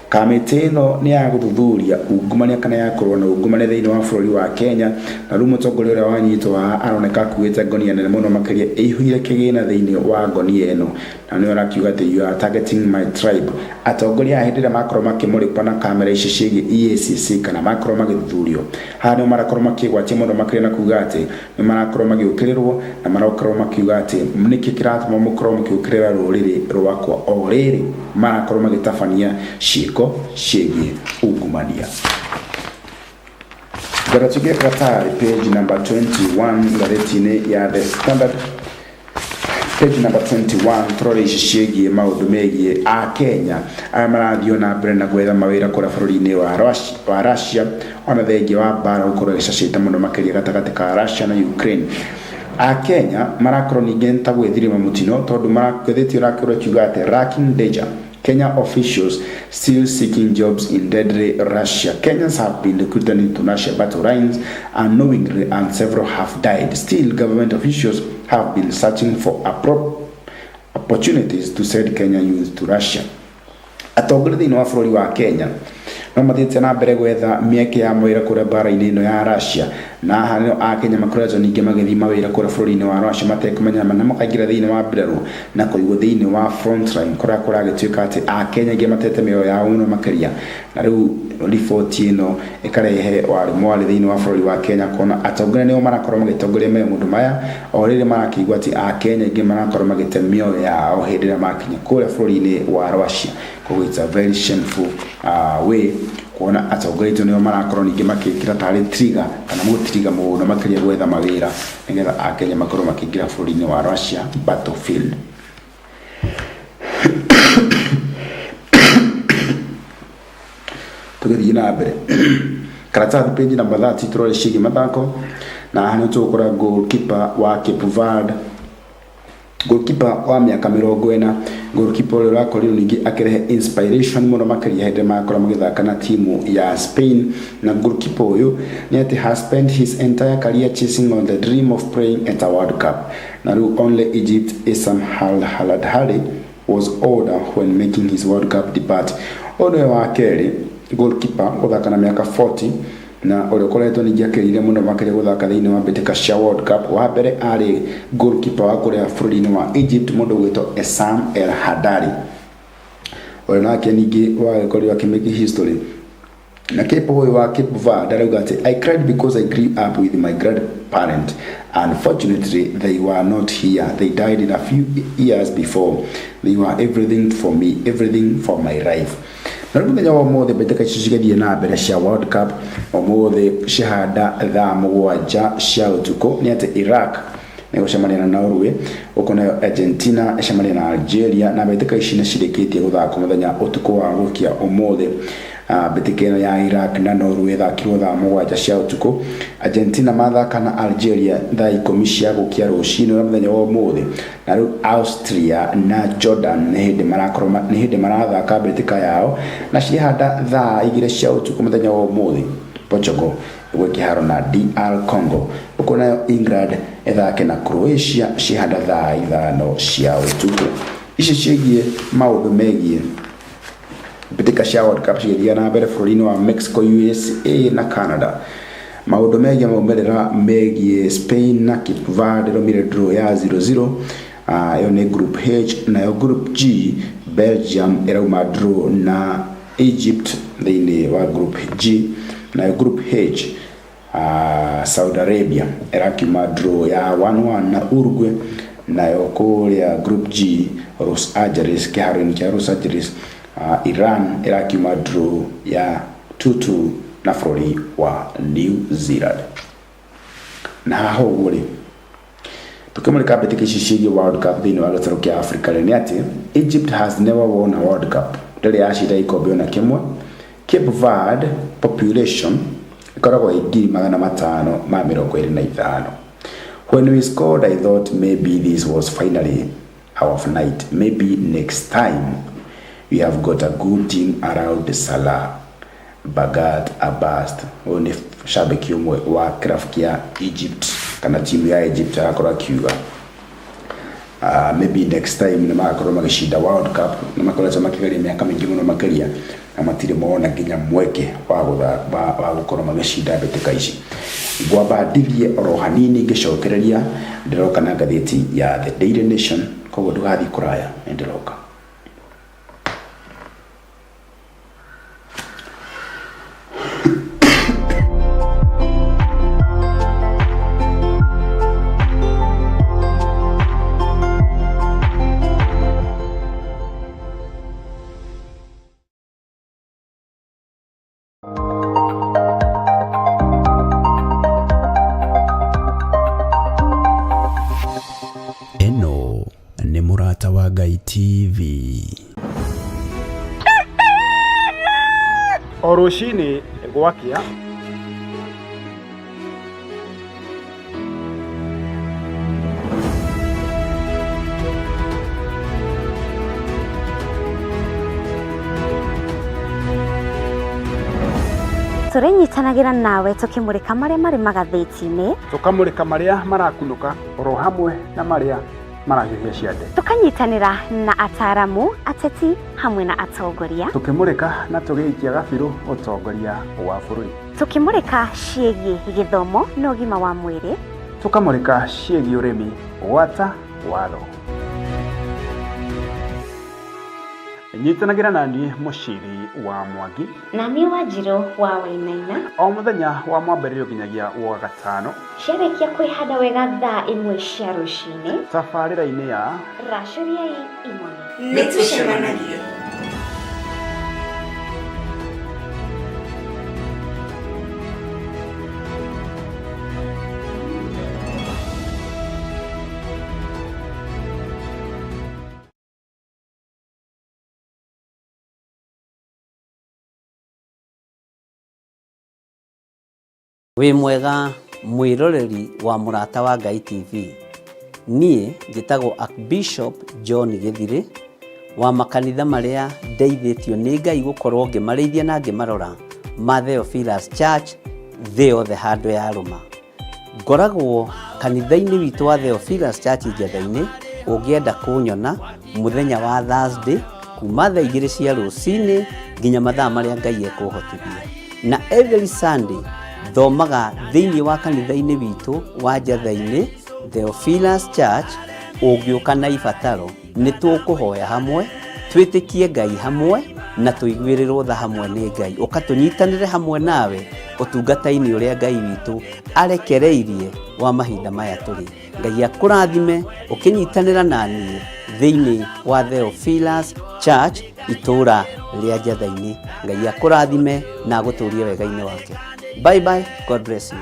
Kamĩtĩ ĩno nĩ ya gũthuthuria ungumania kana ya kũrũa na ungumania thĩinĩ wa bũrũri wa Kenya. Na rĩu mũtongoria ũrĩa wanyitwo haha aroneka akuĩte ngonia nene mũno makĩria ĩihũire kĩgĩna thĩinĩ wa ngonia ĩno, na nĩwe arakiuga atĩ, "You are targeting my tribe." Atongoria aya hĩndĩ ĩrĩa makorwo makĩmũrĩkwo na kamera ici ciĩgiĩ EACC kana makorwo magĩthuthurio, haha nĩo marakorwo makĩgwatia mũno makĩria na kuga atĩ nĩ marakorwo magĩũkĩrĩrwo, na marakorwo makiuga atĩ nĩkĩ kĩratũma mũkorwo mũkĩũkĩrĩra rũrĩrĩ rwakwa, o rĩrĩ marakorwo magĩtabania ciĩko ciĩgiĩ ungumania. Ngwenda tuingĩre karatathi page number 21 ngathĩti-inĩ ya The Standard, page number 21, tũrore ici ciĩgiĩ maũndũ megiĩ a Kenya arĩa marathiĩ na mbere na gwetha mawĩra kũrĩa bũrũri-inĩ wa Russia, ona thengia wa mbara gũkorwo ĩcacĩte mũno makĩria gatagatĩ ka Russia na Ukraine. A Kenya marakorwo ningĩ ta gwĩthirima mũtino, tondũ ngathĩti ĩrakorwo ĩkiuga atĩ lacking danger, Kenya officials still seeking jobs in deadly Russia. Kenyans have been recruited into Russia battle lines unknowingly and several have died. Still, government officials have been searching for opportunities to send Kenya youth to Russia. Atongoria thĩinĩ wa bũrũri wa Kenya no mathiĩte na mbere gwetha mĩeke ya mawĩra kũrĩa mbara-inĩ ĩno ya Russia, na haha nĩo Akenya makoretwo ningĩ magĩthiĩ mawĩra kũrĩa bũrũri-inĩ wa Russia matekũmenya, na makaingĩra thĩinĩ wa mbirarũ na kũigwo thĩinĩ wa front line, kũrĩa kũragĩtuĩka atĩ Akenya aingĩ matete mĩoyo yao mũno makĩria. Na rĩu riboti ĩno ĩkarehe warĩ mwarĩ thĩinĩ wa bũrũri wa Kenya, kuona atongoria nĩo marakorwo magĩtongoria maũndũ maya, o rĩrĩ marakĩigua atĩ Akenya aingĩ marakorwo magĩte mĩoyo yao hĩndĩ ĩrĩa makinya kũrĩa bũrũri-inĩ wa Russia. Koguo it's a very shameful way kuona atongoria aitũ nĩo marakorwo ningĩ makĩkĩra tarĩ trigger kana mũtiriga mũno makĩria gwetha mawĩra nĩgetha Akenya makorwo makĩingĩra bũrũri-inĩ wa Russia battlefield. Tũgĩthiĩ na mbere, karatathi page number 30, tũrore ciĩgiĩ mathako, na haha nĩ tũgũkora goalkeeper wa Cape Verde, goalkeeper wa mĩaka 40, goalkeeper ũrĩa ũrakorirwo ningĩ akĩrehe inspiration mũno makĩria hĩndĩ ĩrĩa marakorwo magĩthaka na timu ya Spain. Na goalkeeper ũyũ nĩ atĩ has spent his entire career chasing on the dream of playing at a World Cup. Na rĩu only Egypt Essam Al Haladhali was older when making his World Cup debut. Ũyũ nĩwe wa kerĩ goalkeeper gũthaka na mĩaka 40. Na ũrĩa ũkoretwo ningĩ akĩrire mũno makĩria gũthaka thĩinĩ wa mbĩtĩka cia World Cup wa mbere arĩ goalkeeper wa kũrĩa bũrũri-inĩ wa Egypt, mũndũ ũgwĩtwo Essam El Hadary, ũrĩa nake ningĩ wagĩkorirwo akĩmake history. Na Cape ũyũ wa Cape Verde arauga atĩ, "I cried because I grew up with my grandparent. Unfortunately, they were not here. They died in a few years before. They were everything for me, everything for my life." Na rĩu mũthenya wa ũmũthĩ mbĩtĩka icio cigĩthiĩ na mbere cia World Cup, ũmũthĩ cihanda thaa 7 cia ũtukũ nĩ atĩ Iraq nĩ gũcemania na Norway, gũkũ nayo Argentina ĩcemania na Algeria. Na mbĩtĩka ici nĩ cirĩkĩtie gũthakwo mũthenya ũtukũ wa gũkia ũmũthĩ. Mbĩtĩka ĩno ya Iraq na Norway ĩthakirwo thaa 7 cia ũtukũ. Argentina mathaka na Algeria thaa 10 cia gũkia rũcinĩ rwa mũthenya wa ũmũthĩ. Na rĩu Austria na Jordan nĩ hĩndĩ marakorwo nĩ hĩndĩ marathaka mbĩtĩka yao, na ciahanda thaa 2 cia ũtukũ mũthenya wa ũmũthĩ Portugal ĩgwe kĩharo na DR Congo, gũkũ nayo England ĩthake na Croatia cihanda thaa 5 cia ũtukũ. Ici ciĩgiĩ maũndũ megiĩ mbĩtĩka cia World Cup cigĩthiĩ na mbere bũrũri-inĩ wa Mexico, USA na Canada. Maũndũ megiĩ maumĩrĩra megiĩ Spain na Cape Verde ĩromire draw ya 0-0. Ĩyo nĩ group H. Nayo group G, Belgium ĩrauma draw na Egypt thĩinĩ wa group G. Nayo group H, Saudi Arabia ĩrakiuma draw ya 1-1 na Uruguay. Nayo kũrĩa group G, Los Angeles, kĩharo-inĩ kĩa Los Angeles, Iran ĩrakiuma draw ya 2-2 na bũrũri wa New Zealand. Na haha ũguo rĩ, tukĩmũrĩka mbĩtĩka ici ciĩgiĩ World Cup thĩinĩ wa gĩtarũ kĩa Africa rĩ, nĩ atĩ Egypt has never won a World Cup, ndĩrĩ yacinda ikombe ona kĩmwe. Cape Verde population ĩkoragwo ĩ 525,000. "When we scored, I thought maybe this was finally our night. Maybe next time. We have got a good team around Salah," Bagat Abbas, ũyũ nĩ shabiki ũmwe wa kĩrabu kĩa Egypt kana timu ya Egypt, arakorwo akiuga maybe next time nĩ magakorwo magĩcinda World Cup. Nĩ makoretwo makĩgeria mĩaka mĩingĩ mũno makĩria na matirĩ mona nginya mweke wa wa gũkorwo magĩcinda mbĩtĩka ici. Ngwamba ndithie oro hanini, ngĩcokereria ndĩroka na ngathĩti ya The Daily Nation, koguo ndũgathiĩ kũraya, nĩ ndĩroka. Ĩno nĩ Mũrata wa Ngai TV. O rũcinĩ gwakĩa, Tũrĩnyitanagĩra nawe tũkĩmũrĩka marĩa marĩ magathĩti-inĩ, tũkamũrĩka marĩa marakunũka oro hamwe na marĩa marahiũhia ciande, tũkanyitanĩra na ataramu, ateti hamwe na atongoria, tũkĩmũrĩka na tũgĩikia gabirũ ũtongoria wa bũrũri, tũkĩmũrĩka ciĩgiĩ gĩthomo na ũgima wa mwĩrĩ, tũkamũrĩka ciĩgiĩ ũrĩmi gwata watho. Nyitanagĩra na niĩ Mũciri wa Mwangi na niĩ Wanjirũ wa Wainaina o mũthenya wa mwambĩrĩrio nginyagia wa gatano, ciarĩkia kwĩhanda wega thaa 1 cia rũcinĩ, tabarĩra-inĩ ya Racũriai Imone. Nĩ tũcemanagie. Wĩ mwega mwĩroreri wa Mũrata wa Ngai TV. Niĩ njĩtagwo Archbishop John Gĩthirĩ wa makanitha marĩa ndeithĩtio nĩ Ngai gũkorwo ngĩmarĩithia na ngĩmarora ma Theophilus Church thĩ yothe handũ ya rũma. Ngoragwo kanitha-inĩ witũ wa Theophilus Church Njetha-inĩ. Ũngĩenda kũnyona mũthenya wa Thursday kuma thaa 2 cia rũcinĩ nginya mathaa marĩa Ngai ekũhotithia, na every Sunday Thomaga thĩinĩ wa kanitha-inĩ witũ wa Njatha-inĩ, Theophilus Church. Ũngĩũka na ibataro, nĩ tũkũhoya hamwe, twĩtĩkie Ngai hamwe, na tũiguĩrĩrwo tha hamwe nĩ Ngai. Ũka tũnyitanĩre hamwe nawe ũtungata-inĩ ũrĩa Ngai witũ arekereirie wa mahinda maya tũrĩ. Ngai akũrathime ũkĩnyitanĩra na niĩ thĩinĩ wa Theophilus Church, itũũra rĩa Njatha-inĩ. Ngai akũrathime na agũtũrie wega-inĩ wake. Bye bye, God bless you.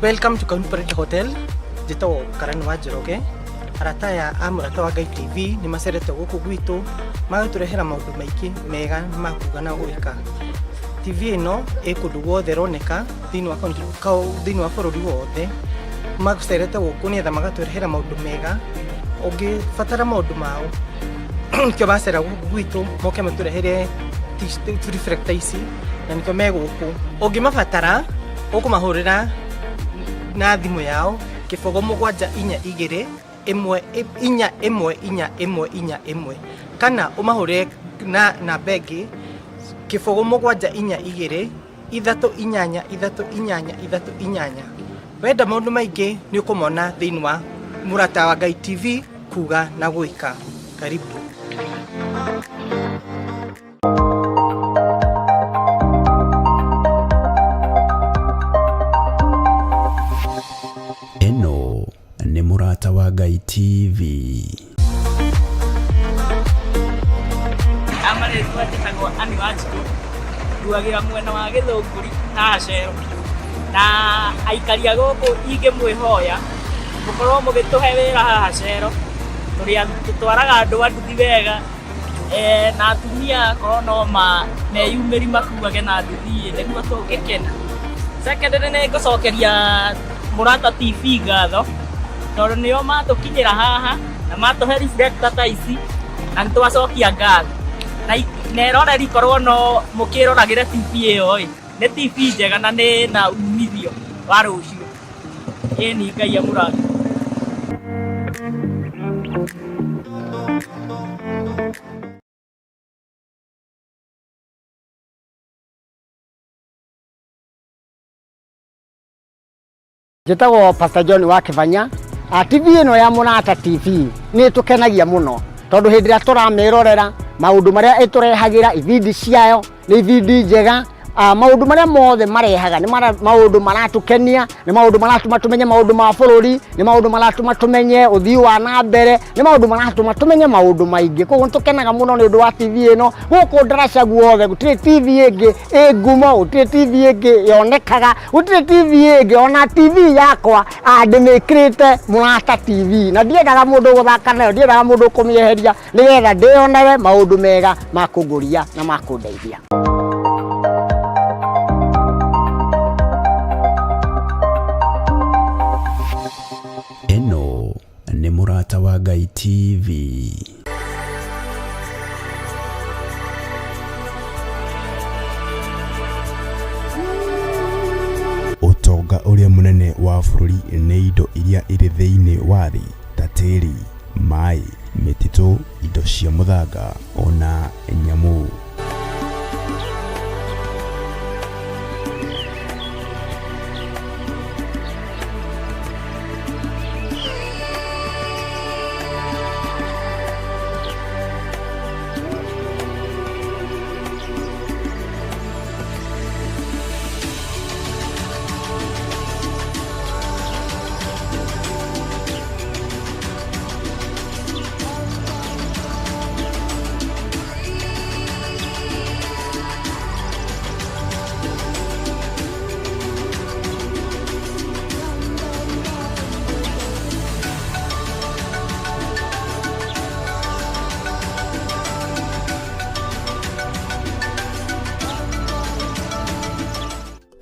Welcome to Kaun Parade Hotel. Njĩtagwo Karani wa Njoroge. Arata aya a Mũrata wa Ngai TV nĩ macerete gũkũ gwitũ magatũrehera maũndũ maingĩ mega ma kuga na gwĩka. TV ĩno ĩ kũndũ guothe ĩroneka thĩinĩ wa kaunti thĩinĩ wa bũrũri wothe. Macerete gũkũ nĩgetha magatũrehera maũndũ mega. Ũngĩbatara maũndũ mao nĩkĩo macera gũkũ gwitũ moke matũrehere reflector ici na nĩkĩo me gũkũ. Ũngĩmabatara ũkũmahũrĩra na thimũ yao 0 7 4 2 1 4 1 1 4 1, kana ũmahũrĩre na namba ĩngĩ 0 7 4 2 3 8 3 8 3 8. Wenda maũndũ maingĩ nĩ ũkũmona thĩinĩ wa Mũrata wa Ngai TV, kuga na gwĩka. Karibu. Ĩno nĩ Mũrata wa Ngai TV. Amarĩtwa njĩtagwo Ann Wanjikũ, nduagĩra mwena wa Gĩthũngũri haha Cero, na aikari a gũkũ ingĩmwĩhoya mũkorwo mũgĩtũhe wĩra haha Cero, tũrĩ tũtwaraga andũ a nduthi wega na atumia korwo no meyumĩri makuage na nduthi nĩguo tũngĩkena. Secondly, nĩ ngũcokeria Mũrata TV ngatho tondũ nĩo matũkinyĩra haha na matũhe reflector ta ici, na nĩ twacokia ngatho. Na eroreri korwo no mũkĩroragĩre TV ĩyo ĩ, nĩ TV njega na nĩ na umithio wa rũciũ. Ĩni Ngai amũrathime. Njĩtagwo Pastor John wa Kĩbanya. TV ĩno ya Mũrata TV nĩ ĩtũkenagia mũno tondũ hĩndĩ ĩrĩa tũramĩrorera maũndũ marĩa ĩtũrehagĩra, ibindi ciayo nĩ ibindi njega. Maũndũ marĩa mothe marehaga nĩ maũndũ maratũkenia, nĩ maũndũ maratũma tũmenye maũndũ ma bũrũri, nĩ maũndũ maratũma tũmenye ũthii wa na mbere, nĩ maũndũ maratũma tũmenye maũndũ maingĩ. Koguo nĩ tũkenaga mũno nĩ ũndũ wa TV ĩno. Gũkũ ndaraca guothe gũtirĩ TV ĩngĩ ĩ ngumo, gũtirĩ TV ĩngĩ yonekaga, gũtirĩ TV ĩngĩ. Ona TV yakwa ndĩmĩkĩrĩte Mũrata TV, na ndiendaga mũndũ gũthaka nayo, ndiendaga mũndũ kũmĩeheria, nĩgetha ndĩyonewe maũndũ mega ma kũngũria na ma kũndeithia. Ĩno nĩ Mũrata wa Ngai TV. Ũtonga ũrĩa mũnene wa bũrũri nĩ indo iria irĩ thĩinĩ wa thĩ ta tĩri, maĩ, mĩtitũ, indo cia mũthanga ona nyamũ.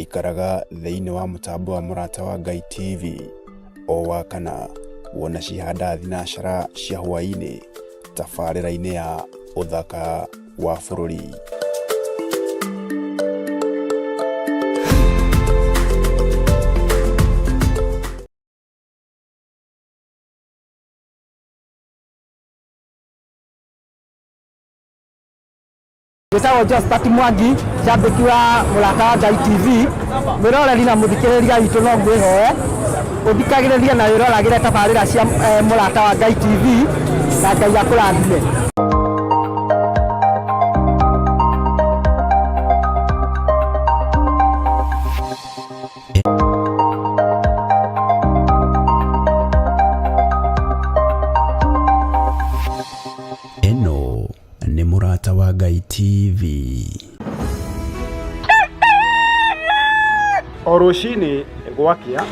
Ikaraga thĩinĩ wa mũtambo wa Mũrata wa Ngai TV o wa kana wona cihanda thinacara cia hwaĩ-inĩ tabarĩra-inĩ ya ũthaka wa bũrũri. Njĩtagwo Josephat Mwangi, njambĩki wa Mũrata wa Ngai TV. Mwĩroreri na mũthikĩrĩria witũ, no ngwĩhoe ũthikagĩrĩrie na wĩroragĩre tabarĩra cia Mũrata wa Ngai TV, na Ngai akũrathime. Ĩno nĩ Mũrata wa Ngai TV. O rũcinĩ gwakĩa.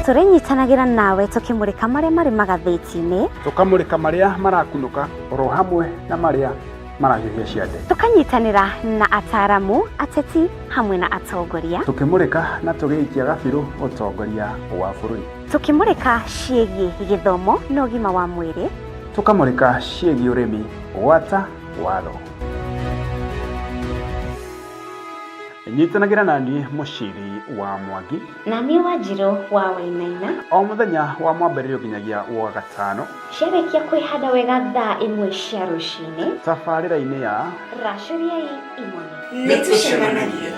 Tũrĩnyitanagĩra nawe tũkĩmũrĩka marĩa marĩ magathĩti-inĩ. Tũkamũrĩka marĩa marakunũka oro hamwe na marĩa marahiũhia ciande. Tũkanyitanĩra na ataramu, ateti hamwe na atongoria. Tũkĩmũrĩka na tũgĩikia gabirũ ũtongoria wa bũrũri. Tũkĩmũrĩka ciĩgiĩ gĩthomo na ũgima wa mwĩrĩ. Tũkamũrĩka ciĩgiĩ ũrĩmi gwata watho. Nyitanagĩra na niĩ Mũciri wa Mwangi na niĩ Wanjirũ wa Wainaina o mũthenya wa mwambĩrĩrio nginyagia wa gatano ciarĩkia kwĩhanda wega thaa 1 cia rũcinĩ tabarĩra-inĩ ya Racũriai Imone. Nĩ tũcemanagie.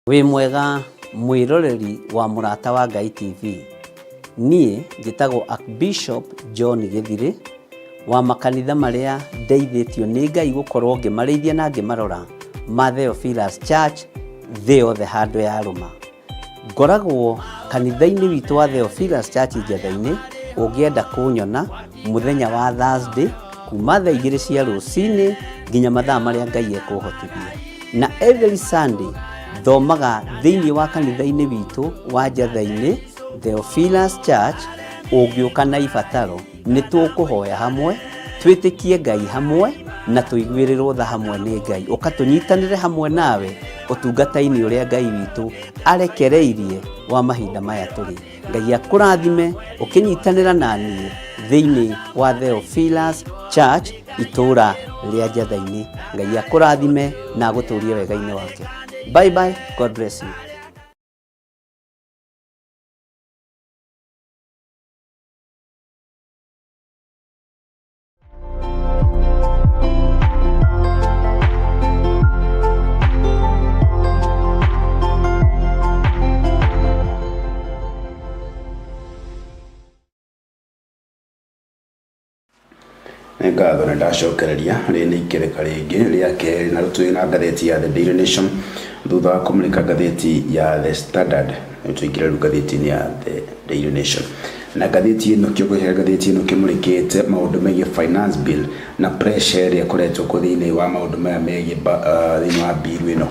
Wĩ mwega mwĩroreri wa Mũrata wa Ngai TV. Niĩ njĩtagwo Archbishop John Gĩthirĩ wa makanitha marĩa ndeithĩtio nĩ Ngai gũkorwo ngĩmarĩithia na ngĩmarora ma Theophilus Church thĩ yothe handũ ya rũma. Ngoragwo kanitha-inĩ witũ wa Theophilus Church Njetha-inĩ, ũngĩenda kũnyona mũthenya wa Thursday kuma thaa 2 cia rũcinĩ nginya mathaa marĩa Ngai ekũhotithia. Na every Sunday thomaga thĩinĩ wa kanitha-inĩ witũ wa Njetha-inĩ Theophilus Church. Ũngĩũka na ibataro, nĩ tũkũhoya hamwe, twĩtĩkie Ngai hamwe na tũiguĩrĩrwo tha hamwe nĩ Ngai. Ũka tũnyitanĩre hamwe nawe ũtungata-inĩ ũrĩa Ngai witũ arekereirie wa mahinda maya tũrĩ. Ngai akũrathime ũkĩnyitanĩra na niĩ thĩinĩ wa Theophilus Church itũũra rĩa Njetha-inĩ. Ngai akũrathime na agũtũrie wega-inĩ wake. Bye bye, God bless you. Nĩ ngatho, nĩ ndacokereria. Rĩ nĩ ikereka rĩngĩ rĩa kerĩ na tũrĩ na ngathĩti ya The Daily Nation. Thutha wa kũmũrĩka ngathĩti ya The Standard, nĩ tũingĩre rĩu ngathĩti-inĩ ya The Daily Nation, na ngathĩti ĩno, kĩongo kĩa ngathĩti ĩno kĩmũrĩkĩte maũndũ megiĩ finance bill na pressure ĩrĩa ĩkoretwo kuo thĩinĩ wa maũndũ maya megiĩ thĩinĩ wa bill ĩno.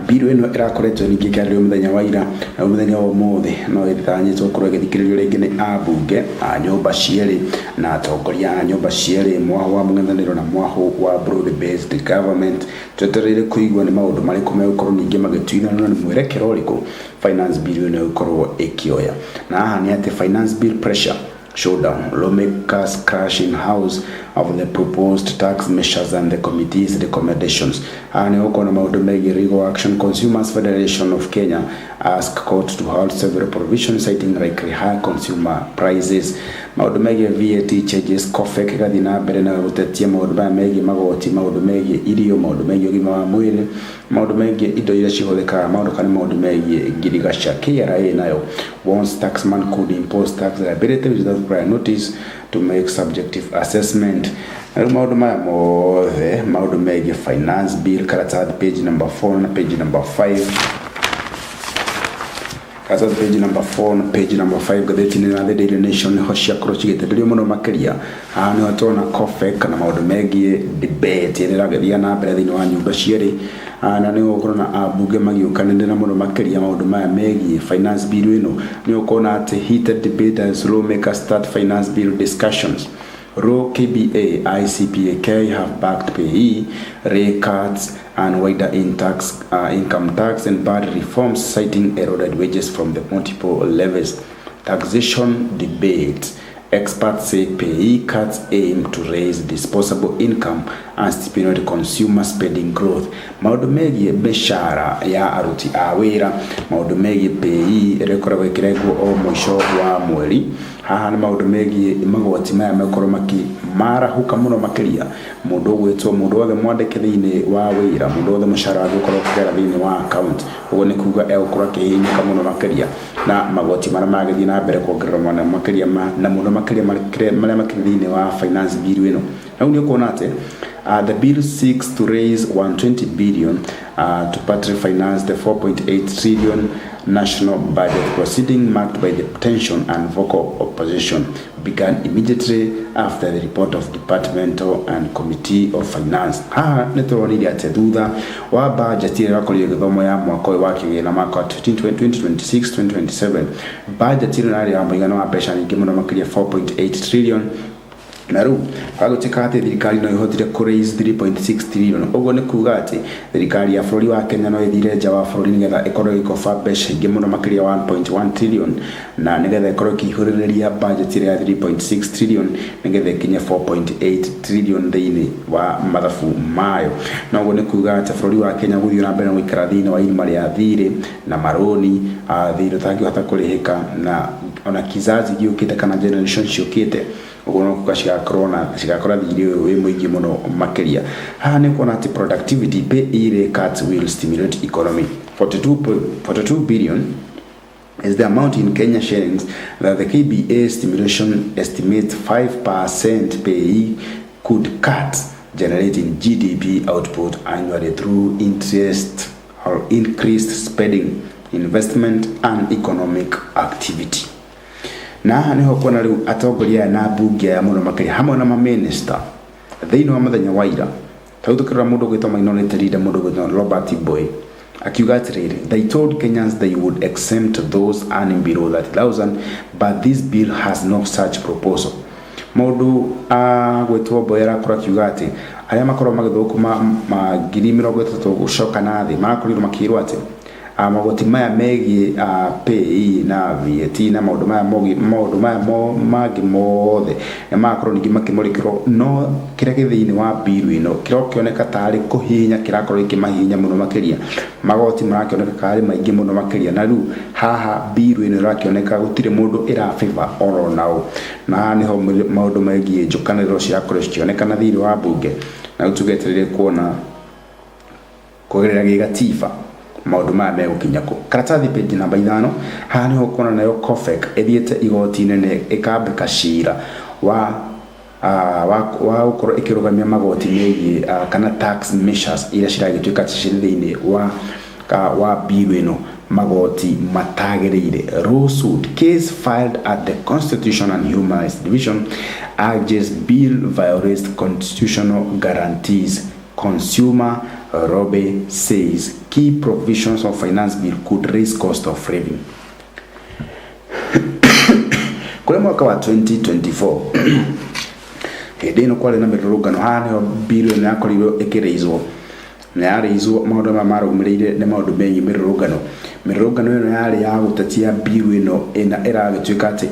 Bill ĩno ĩrakoretwo ningĩ ĩkĩarĩrĩrio mũthenya wa ira, na mũthenya wa ũmũthĩ no ĩtanyĩtwo gũkorwo ĩgĩthikĩrĩrio rĩngĩ nĩ ambunge a nyũmba cierĩ na atongoria a nyũmba cierĩ, mwahũ wa mũng'ethanĩro na mwahũ wa broad based government. Twetereire kũigua nĩ maũndũ marĩkũ megũkorwo ningĩ magĩtuithanio, nĩ mwerekero ũrĩkũ finance bill ĩno ĩgũkorwo ĩkĩoya. Na haha nĩ atĩ finance bill pressure showdown, lawmakers clash in house of the proposed tax measures and the committee's recommendations. Haha nĩ gũkorwo na maũndũ megiĩ legal action. Consumers Federation of Kenya ask court to halt several provisions, citing likely high consumer prices. Maũndũ megiĩ VAT changes, COFEC ĩgathiĩ na mbere na gũtetia maũndũ maya megiĩ magoti, maũndũ megiĩ irio, maũndũ megiĩ ũgima wa mwĩrĩ, maũndũ megiĩ indo iria cihũthĩkaga, maũndũ kana maũndũ megiĩ ngirigaca. KRA nayo warns taxman could impose tax liability without prior notice to make subjective assessment. Na rĩu maũndũ maya mothe, maũndũ megiĩ finance bill, karatathi page number 4 na page number 5, karatathi page number 4 na page number 5 ngathĩti-inĩ ya The Daily Nation nĩho ciakorwo cigĩtenderio mũno makĩria. Haha nĩho tuona COFEC na maũndũ megiĩ debate ĩrĩa ĩragĩthiĩ na mbere thĩinĩ wa nyũmba cierĩ. Na nĩ gũkorwo na ambunge magĩũkanĩrĩra mũno makĩria maũndũ maya megiĩ finance bill ĩno. Nĩ ũkuona atĩ heated debate as lawmakers start finance bill discussions. Ro KBA, ICPAK have backed PAYE rate cuts and wider income tax and bad reforms, citing eroded wages from the multiple levels. Taxation debate. Experts say PAYE cuts aim to raise disposable income and stimulate consumer spending growth. Maũndũ megiĩ mĩcara ya aruti a wĩra, maũndũ megiĩ PAYE ĩrĩa ĩkoragwo ĩkĩrengwo o mũico wa mweri. Haha nĩ maũndũ megiĩ magoti maya mekorwo maki marahũka mũno makĩria. Mũndũ ũgwĩtwo, mũndũ wothe mwandĩke thĩinĩ wa wĩra, mũndũ wothe mũcara wake ũkorwo ũkĩgera thĩinĩ wa account, ũguo nĩ kuga egũkorwo akĩhihinyĩka mũno makĩria na magoti marĩa magĩthiĩ na mbere kuongererwo mũno makĩria na mũno makĩria marĩa makĩrĩ thĩinĩ wa finance bill ĩno. Na rĩu nĩ ũkuona atĩ the bill seeks to raise 120 billion to partly finance the 4.8 trillion national budget, proceeding marked by the tension and vocal opposition began immediately after the report of Departmental and Committee of Finance. Haha nĩ tũronire atĩ thutha wa budget ĩrĩa ĩrakorirwo ĩgĩthomwo ya mwaka ũyũ wa kĩgĩna, mwaka wa 2026-2027, budget ĩno yarĩ ya mũigana wa mbeca nyingĩ mũno makĩria, 4.8 trillion, na rĩu gagũtuĩka atĩ thirikari no ĩhotire kũ raise 3.6 trillion. Ũguo nĩ kuga atĩ thirikari ya bũrũri wa Kenya no ĩthire nja wa bũrũri nĩgetha ĩkorwo ĩgĩkoba mbeca ingĩ mũno makĩria 1.1 trillion, na nĩgetha ĩkorwo ĩkĩihũrĩrĩria budget ĩrĩa ya 3.6 trillion nĩgetha ĩkinye 4.8 trillion thĩinĩ wa mathabu mayo. Na ũguo nĩ kuga atĩ bũrũri wa Kenya gũthiĩ na mbere na gũikara thĩinĩ wa irima rĩa thirĩ na marũni, thirĩ ũtangĩhota kũrĩhĩka, na ona kizazi gĩũkĩte kana generation ciũkĩte, ũguo no kuga cigakorwo na cigakora thirĩ ũyũ wĩ mũingĩ mũno makĩria. Haha nĩ kuona atĩ productivity, PAYE rate cuts will stimulate economy. 42 billion is the amount in Kenya shillings that the KBA stimulation estimates 5% PAYE could cut generating GDP output annually through interest or increased spending, investment and economic activity. Na haha niho kuona rĩu atongoria aya na mbunge aya mũno makĩria hamwe na maminista thĩinĩ wa mũthenya wa ira. Tarĩu tũkĩrora mũndũ ũgwĩtwo minority leader, mũndũ ũgwĩtwo Robert Boy, akiuga atĩrĩrĩ, "They told Kenyans they would exempt those earning below 30,000, but this bill has no such proposal." Mũndũ agwĩtwo Boy arakorwo akiuga atĩ arĩa makorwo magĩthũkũma ma 30,000 gũcoka na thĩ marakorirwo makĩrwo atĩ magoti maya megiĩ PAYE na VAT na maũndũ maya mangĩ mothe nĩ magakorwo ningĩ makĩmũrĩkĩrwo, no kĩrĩa gĩ thĩinĩ wa bill ĩno kĩrokĩoneka tarĩ kũhihinya, kĩrakorwo gĩkĩmahihinya mũno makĩria. Magoti marakĩoneka karĩ maingĩ mũno makĩria, na rĩu haha bill ĩno ĩrakĩoneka gũtirĩ mũndũ ĩra favor oro nao. Na haha nĩho maũndũ megiĩ njũkanĩrĩro cirakorwo cikĩonekana thĩinĩ wa mbunge, na rĩu tũgetereire kuona kũgerera gĩgatiba maũndũ maya megũkinya kũ. Karatathi page namba 5, haha nĩho ũkuona nayo COFEC ĩthiĩte igoti nene ĩkambĩka cira wa gũkorwo ĩkĩrũgamia magoti megiĩ kana tax measures iria ciragĩtuĩka cirĩ thĩinĩ wa bill ĩno, magoti matagĩrĩire. Lawsuit case filed at the Constitution and Human Rights Division urges bill violates constitutional guarantees. Consumer lobby says key provisions of finance bill could raise cost of living. Kũrĩ mwaka wa 2024, hĩndĩ ĩno kwarĩ na mĩrũrũngano, haha nĩho bill ĩno yakorirwo ĩkĩrĩizwo na yarĩizwo. Maũndũ maya marũmĩrĩire nĩ maũndũ megiĩ mĩrũrũngano. Mĩrũrũngano ĩno yarĩ ya gũtetia bill ĩno ĩna ĩragĩtuĩka atĩ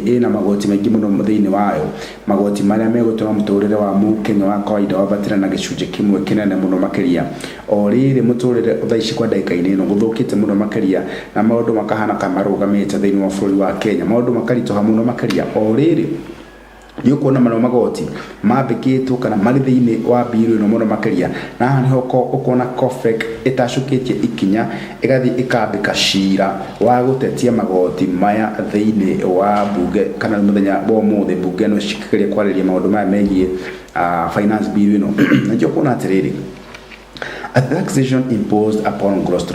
ĩna magoti maingĩ mũno thĩinĩ wayo, magoti marĩa megũtũma mũtũrĩre wa mũkenya wa kawaida wambatĩre na gĩcunjĩ kĩmwe kĩnene mũno makĩria. O rĩrĩ mũtũrĩre thaa ici kwa ndagĩka-inĩ ĩno gũthũkĩte mũno makĩria, na maũndũ makahana ta marũgamĩte thĩinĩ wa bũrũri wa Kenya, maũndũ makaritũha mũno makĩria. O rĩrĩ nĩ ũkuona marĩa magoti mambĩkĩtwo kana marĩ thĩinĩ wa bill ĩno mũno makĩria. Na haha nĩho ũkona COFEC ĩtacũkĩtie ikinya ĩgathiĩ ĩkambĩka cira wa gũtetia magoti maya thĩinĩ wa mbunge, kana mũthenya wa ũmũthĩ mbunge no cikĩgeria kwarĩria maũndũ maya megiĩ finance bill ĩno. Na nĩkĩo ũkuona atĩrĩrĩ, A taxation imposed upon gross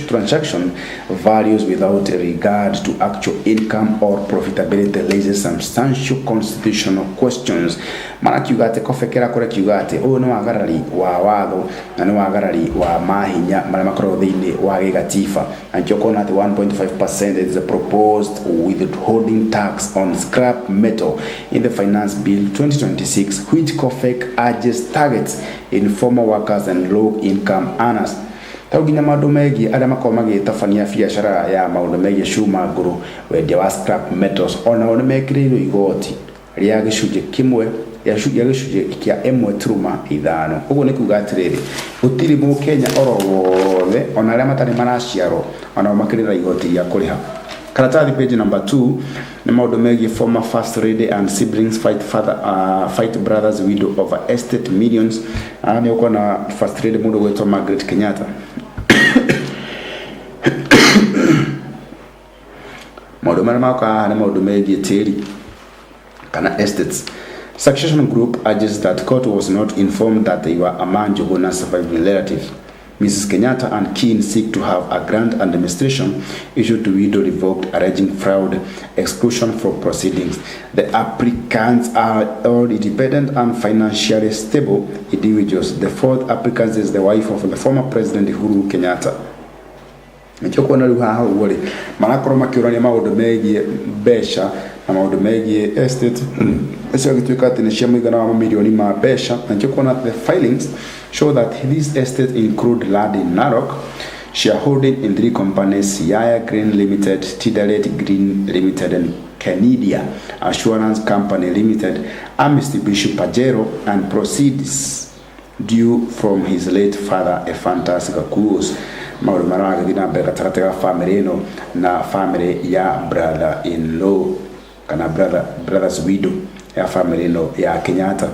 transaction values without regard to actual income or profitability raises substantial constitutional questions. Marakiuga atĩ Kobekera kũrĩa kiuga atĩ ũyũ nĩ wagarari wa watho na nĩ wagarari wa mahinya marĩa makoragwo thĩinĩ wa gĩgatiba. Na nĩkĩo ũkona atĩ 1.5% is the proposed withholding tax on scrap metal in the Finance Bill 2026, which COFEC urges targets informal workers and low income earners. Tau nginya maũndũ megiĩ arĩa makoragwo magĩtabania biacara ya maũndũ megiĩ cuma ngũrũ, wendia wa scrap metals, onao nĩ mekĩrĩirwo igoti rĩa gĩcunjĩ kĩmwe rĩa gĩcunjĩ kĩa 1.5. Ũguo nĩ kuga atĩrĩrĩ, gũtirĩ mũkenya oro wothe, ona arĩa matarĩ maraciarwo, onao makĩrĩ na igoti rĩa kũrĩha. Karatathi page number 2 nĩ maũndũ megiĩ former first lady and siblings fight father, fight brothers widow over estate millions. Nĩ ũkuona first lady mũndũ gwĩtwo Margaret Kenyatta. Maũndũ marĩa mokaga haha nĩ maũndũ megiĩ tĩri kana estates. Succession group urges that court was not informed that they were among Njuguna's surviving relatives. Mrs. Kenyatta and kin seek to have a grant administration issued to widow revoked, alleging fraud, exclusion from proceedings. The applicants are all independent and financially stable individuals. The fourth applicant is the wife of the former president Uhuru Kenyatta. Nĩkĩo kuona rĩu haha ũguo rĩ, marakorwo makĩũrania maũndũ megiĩ mbeca na maũndũ megiĩ estate icio gĩtuĩka atĩ nĩ cia mũigana wa mamirioni ma mbeca. Na nĩkĩo kuona the filings show that these estates include land in Narok, shareholding in three companies, Siaya Green Limited, Tidalet Green Limited and Canada Assurance Company Limited, a Mitsubishi Pajero, and proceeds due from his late father Ephantus Gakuos. Maũndũ marĩa maragĩthiĩ na mbere gatagatĩ ga famĩlĩ ĩno na famĩlĩ ya brother in law kana brother's widow ya famĩlĩ ĩno ya Kenyatta.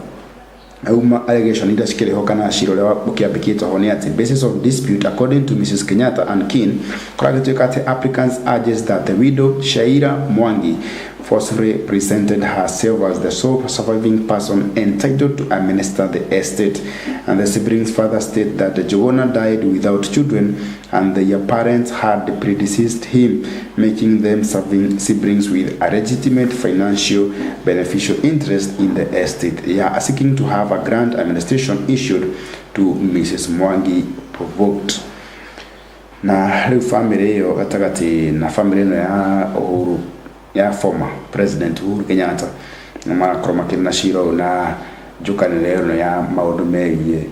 Auma allegation iria cikĩrĩ ho kana cira ũrĩa ũkĩambĩkĩtwo ho nĩ atĩ basis of dispute according to Mrs. Kenyatta and kin, kũragĩtuĩka atĩ applicants urges that the widow Shaira Mwangi falsely presented herself as the sole surviving person entitled to administer the estate, and the siblings further state that Njuguna died without children and their parents had predeceased him, making them serving siblings with a legitimate financial beneficial interest in the estate. They are seeking to have a grant administration issued to Mrs. Mwangi provoked. Na rĩu famĩlĩ ĩyo gatagatĩ na famĩlĩ ĩno ya Uhuru, ya former president Uhuru Kenyatta, nĩ marakorwo makĩrĩ na cira ũyũ na njũkanĩrĩro ĩno ya maũndũ megiĩ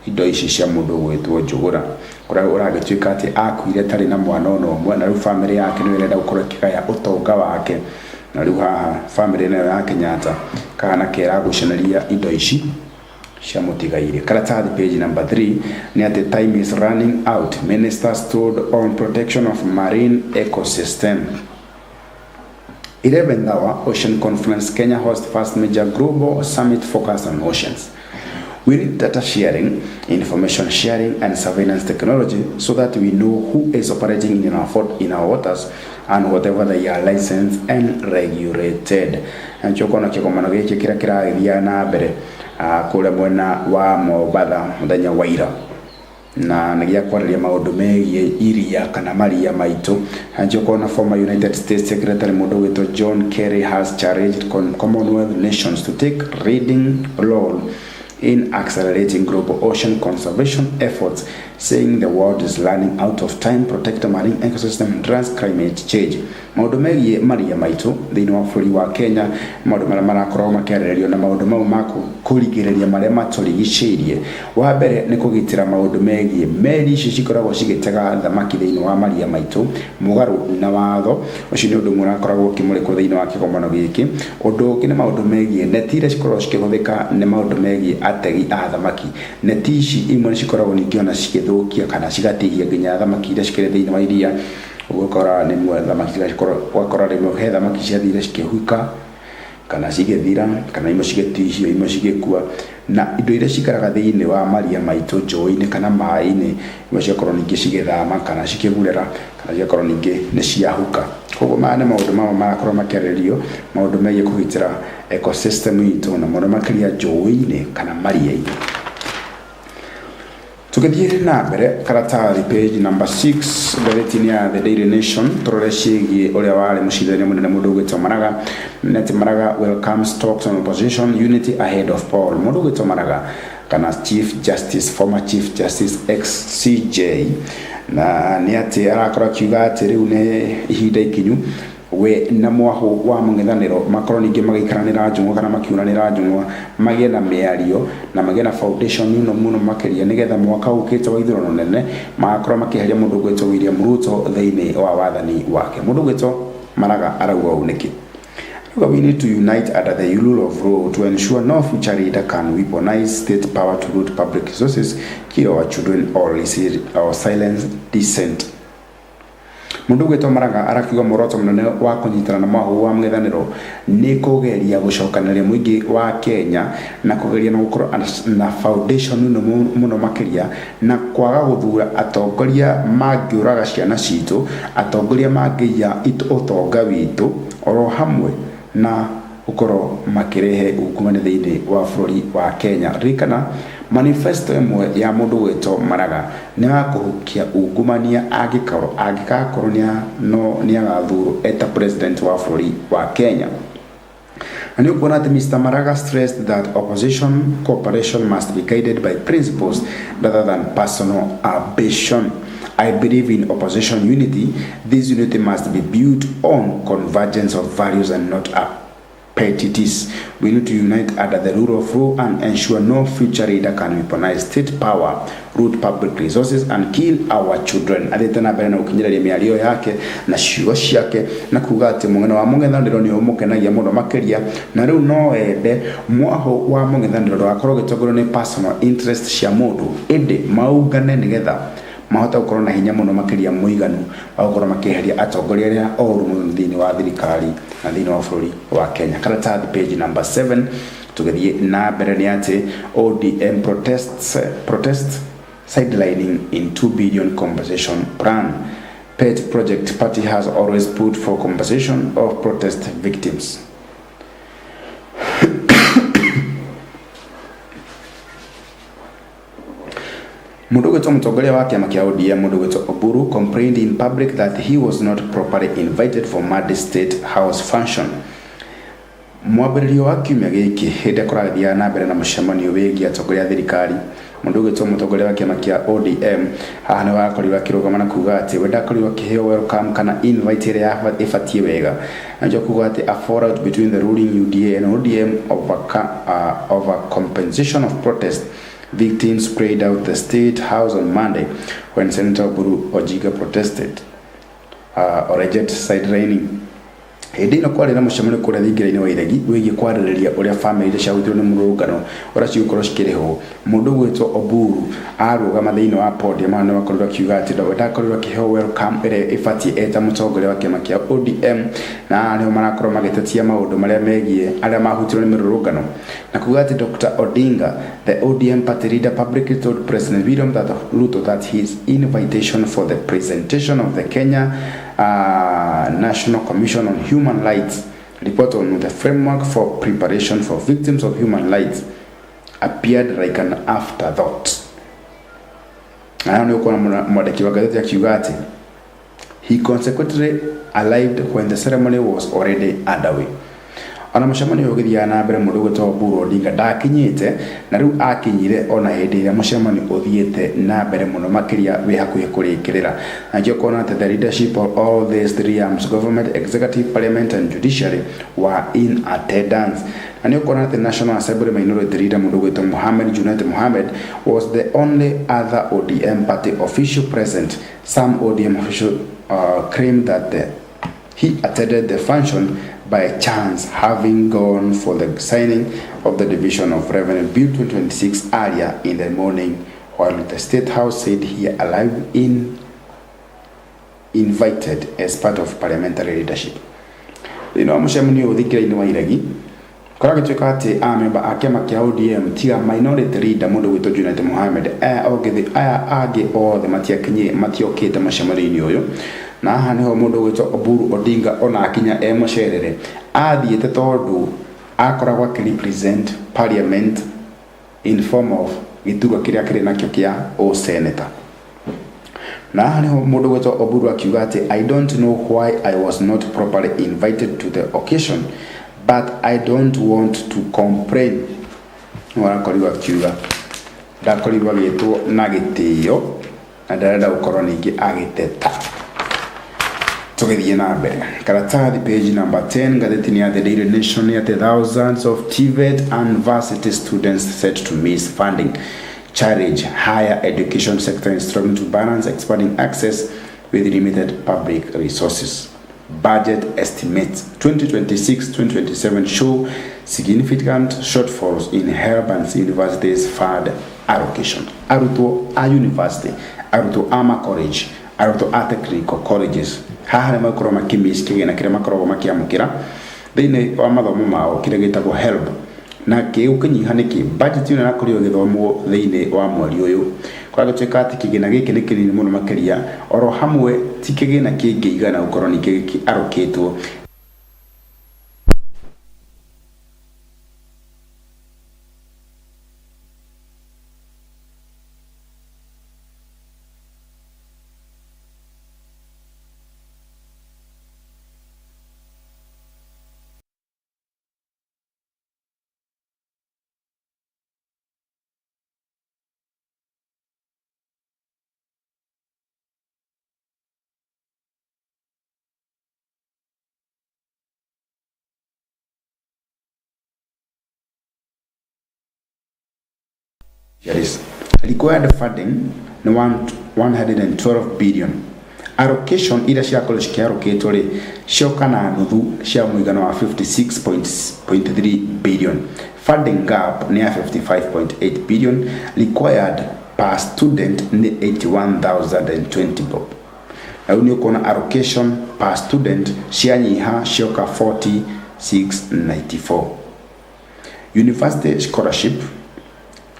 indo ici cia mũndũ ũgwĩtwo Njũgũna, kũrĩa ũragĩtuĩka atĩ akuire atarĩ na mwana ona ũmwe, na rĩu famĩlĩ yake nĩyo ĩrenda gũkorwo ĩkĩgaya ũtonga wake. Na rĩu haha famĩlĩ ĩno ya Kenyatta kahana keragucanĩria indo ici cia mũtigairĩ. Karatathi page number 3 nĩ atĩ time is running out, ministers told on protection of marine ecosystem. 11th hour Ocean Conference, Kenya hosts first major global summit focused on oceans. We need data sharing, information sharing, and surveillance technology so that we know who is operating in our waters and whatever they are licensed and regulated. Na nĩkĩo ũkona kĩgomano gĩkĩ kĩrĩa kĩragĩthiĩ na mbere kũrĩa mwena wa Mombatha mũthenya wa ira, na nĩ gĩa kwarĩria maũndũ megiĩ iria kana maria maitũ. Na nĩkĩo ũkona former United States Secretary mũndũ ũgwĩtwo John Kerry has challenged Commonwealth nations to take leading role in accelerating global ocean conservation efforts, saying the world is running out of time protect the marine ecosystem and address climate change. Maũndũ megiĩ maria maitũ thĩinĩ wa bũrũri wa Kenya, maũndũ marĩa marakorwo makĩarĩrĩrio na maũndũ mau ma kũrigĩrĩria marĩa matũrigicĩirie. Wa mbere nĩ kũgitĩra maũndũ megiĩ meri ici cikoragwo cigĩtega thamaki thĩinĩ wa maria maitũ mũgarũ na watho. Ũcio nĩ ũndũ ũmwe ũrakoragwo ũkĩmũrĩkwo thĩinĩ wa kĩgomano gĩkĩ. Ũndũ ũngĩ nĩ maũndũ megiĩ neti iria cikoragwo cikĩhũthĩka nĩ maũndũ megiĩ ategi a thamaki. Neti ici imwe nĩ cikoragwo ningĩ ona cigĩthũkia kana cigatihia nginya thamaki iria cikĩrĩ thĩinĩ wa iria. Ũgakora rĩmwe thamaki cigakorwo, ũgakora rĩmwe he thamaki ciathire cikĩhuka kana cigĩthira, kana imwe cigĩtihio, imwe cigĩkua. Na indo iria cikaraga thĩinĩ wa maria maitũ, njũĩ-inĩ kana maĩ-inĩ, imwe cigakorwo ningĩ cigĩthama kana cikĩgurera kana cigakorwo ningĩ nĩ ciahuka. Koguo maya nĩ maũndũ mamwe marakorwo makĩarĩrĩrio, maũndũ megiĩ kũgitĩra ecosystem itũ na mũno makĩria njũĩ-inĩ kana maria-inĩ. Tũgĩthiĩ na mbere karatathi page number 6 ngathĩti-inĩ ya The Daily Nation, tũrore ciĩgiĩ ũrĩa warĩ mũcirithania mũnene mũndũ ũgwĩtwo Maraga. Nĩ atĩ Maraga welcomes talks on opposition unity ahead of poll. Mũndũ ũgwĩtwo Maraga kana Chief Justice, former Chief Justice ex-CJ, na nĩ atĩ arakorwo akiuga atĩ rĩu nĩ ihinda ikinyu we na mwahũ wa mũng'ethanĩro makorwo ningĩ magĩikaranĩra njũng'wa kana makiunanĩra njũng'wa, magĩe na mĩario na magĩe na foundation mũno mũno makĩria, nĩgetha mwaka ũkĩte wa ithurano nene magakorwo makĩeheria mũndũ ũgwĩtwo William Ruto thĩinĩ wa wathani wake. Mũndũ ũgwĩtwo Maraga arauga ũũ nĩkĩ? Arauga we need to unite under the rule of law to ensure no future leader can weaponize state power to loot public resources, kill our children or, or silence dissent. Mũndũ ũgwĩtwo Maraga arakiuga muoroto mũnene wa kũnyitana na mwahũ wa mũng'ethanĩro nĩ kũgeria gũcokanĩrĩria mũingĩ wa Kenya na kũgeria na gũkorwo na foundation nũmu mũno makĩria, na kwaga gũthura atongoria mangĩũraga ciana citũ, atongoria mangĩiya ũtonga witũ, oro hamwe na gũkorwo makĩrehe ungumania thĩinĩ wa bũrũri wa Kenya. Ririkana manifesto ĩmwe ya mũndũ ũgwĩtwo Maraga nĩ ya kũhukia ungumania angĩkorwo angĩgakorwo no nĩ agathurwo eta president wa bũrũri wa Kenya. Na nĩ ũkuona atĩ Mr. Maraga stressed that opposition cooperation must be guided by principles rather than personal ambition. I believe in opposition unity. This unity must be built on convergence of values and not appetites. We need to unite under the rule of law and ensure no future leader can weaponize state power, loot public resources and kill our children. Athiĩte na mbere na gũkinyĩrĩria mĩario yake na ciugo ciake na kuga atĩ mũng'eno wa mũng'ethanĩro nĩ ũmũkenagia mũno makĩria, na rĩu no ende mwahũ wa mũng'ethanĩro ndũgakorwo ũgĩtongorio nĩ personal interest cia mũndũ, ĩndĩ maungane nĩgetha mahote gũkorwo na hinya mũno makĩria mũiganu wa gũkorwo makĩeheria atongoria arĩa oru mũno thĩinĩ wa thirikari na thĩinĩ wa bũrũri wa Kenya. Karatathi page number 7, tũgĩthiĩ na mbere nĩ atĩ ODM protest sidelining in 2 billion compensation plan. Pet project party has always put for compensation of protest victims. Mũndũ ũgwĩtwo mũtongoria wa kĩama kĩa ODM, mũndũ ũgwĩtwo Oburu, complained in public that he was not properly invited for Monday State House function. Mwambĩrĩrio wa kiumia gĩkĩ, hĩndĩ kũrathiaga na mbere na mũcemanio wĩgiĩ atongoria a thirikari, mũndũ ũgwĩtwo mũtongoria wa kĩama kĩa ODM haha nĩ wakorirwo akĩrũgama na kuga atĩ we ndakorirwo akĩheo welcome kana invite ĩrĩa ĩbatiĩ wega, na nĩkĩo kuga atĩ a fallout between the ruling UDA and ODM over compensation of protest victims prayed out the State House on Monday when Senator Oburu Ojiga protested or reject sidelining. Hĩndĩ ĩno kwarĩ na mũcemanio kũrĩa thingira-inĩ wa Iregi wĩgiĩ kwarĩrĩria ũrĩa bamĩrĩ iria ciahutirwo nĩ mũrũrũngano ũrĩa cigũkorwo cikĩrĩhwo. Mũndũ ũgwĩtwo Oburu arũgama thĩinĩ wa podium haha nĩ wakorirwo akiuga atĩ ndakorirwo akĩheo welcome ĩrĩa ĩbatiĩ eta mũtongoria wa kĩama kĩa ODM, na haha nĩho marakorwo magĩtetia maũndũ marĩa megiĩ arĩa mahutirwo nĩ mĩrũrũngano na kuga atĩ Dr. Odinga, the ODM party leader, publicly told President William that Ruto that his invitation for the presentation of the Kenya National Commission on Human Rights report on the framework for preparation for victims of human rights appeared like an afterthought. Na nĩ ũkuona mwandĩki wa ngathĩti akiuga atĩ he consequently arrived when the ceremony was already underway. Ona mũcemanio ũyũ ũgĩthiaga na mbere, mũndũ ũgwĩtwo Oburu Odinga ndakinyĩte, na rĩu akinyire ona hĩndĩ ĩrĩa mũcemanio ũthiĩte na mbere mũno makĩria wĩ hakuhĩ kũrĩkĩrĩra. Na nĩkĩo kuona atĩ the leadership of all these three arms, government, executive, parliament and judiciary, were in attendance. Na nĩ ũkuona atĩ National Assembly minority leader, mũndũ ũgwĩtwo Mohamed Junet Mohamed, was the only other ODM party official present. Some ODM official claimed that he attended the function by chance, having gone for the signing of the Division of Revenue Bill 2026 earlier in the morning, while the State House said he arrived in invited as part of parliamentary leadership. Thĩinĩ wa mũcemanio ũyũ thingira-inĩ wa Iregi, kũragĩtuĩka atĩ amemba a kĩama kĩa ODM tiga minority leader mũndũ ũgwĩtwo Junet Mohamed, aya aya angĩ othe matiakinyire, matiokĩte mũcemanio-inĩ ũyũ. Na haha nĩho mũndũ ũgwĩtwo Oburu Odinga ona akinya e mũcerere, athiĩte tondũ akoragwo akĩ represent parliament in form of Gĩturwa kĩrĩa kĩrĩ nakĩo kĩa ũseneta. Na haha nĩho mũndũ gwĩtwo Oburu akiuga atĩ, "I don't know why I was not properly invited to the occasion, but I don't want to complain." Nĩwe arakorirwo akiuga ndakorirwo agĩtwo na gĩtĩo na ndarenda gũkorwo ningĩ agĩteta. Tũgĩthiĩ na mbere, karatathi page number 10, ngathĩti-inĩ ya The Daily Nation, nĩ atĩ thousands of TVET and varsity students set to miss funding challenge. Higher education sector is struggling to balance expanding access with limited public resources. Budget estimates 2026-2027 show significant shortfalls in HELB and universities fund allocation. Arutwo a university, arutwo a ma college, arutwo a technical colleges haha nĩ makorwo makĩmiss kĩgĩna kĩrĩa makoragwo makĩamũkĩra thĩinĩ wa mathomo mao, kĩrĩa gĩtagwo HELB. Na gĩgũkĩnyiha nĩkĩ? Budget ĩno ĩrakorirwo ĩgĩthomwo thĩinĩ wa mweri ũyũ, kũragĩtuĩka atĩ kĩgĩna gĩkĩ nĩ kĩnini mũno makĩria, oro hamwe ti kĩgĩna kĩngĩigana gũkorwo ningĩ gĩkĩarũkĩtwo. Yes. Required funding nĩ 112 billion. Allocation iria ciakorwo cikĩarũkĩtwo rĩ, cioka na nuthu cia mũigana wa 56.3 billion. Funding gap nĩ ya 55.8 billion. Required per student nĩ 81,020 bob. Na rĩu nĩ ũkuona allocation per student cianyiha, cioka 4694. University scholarship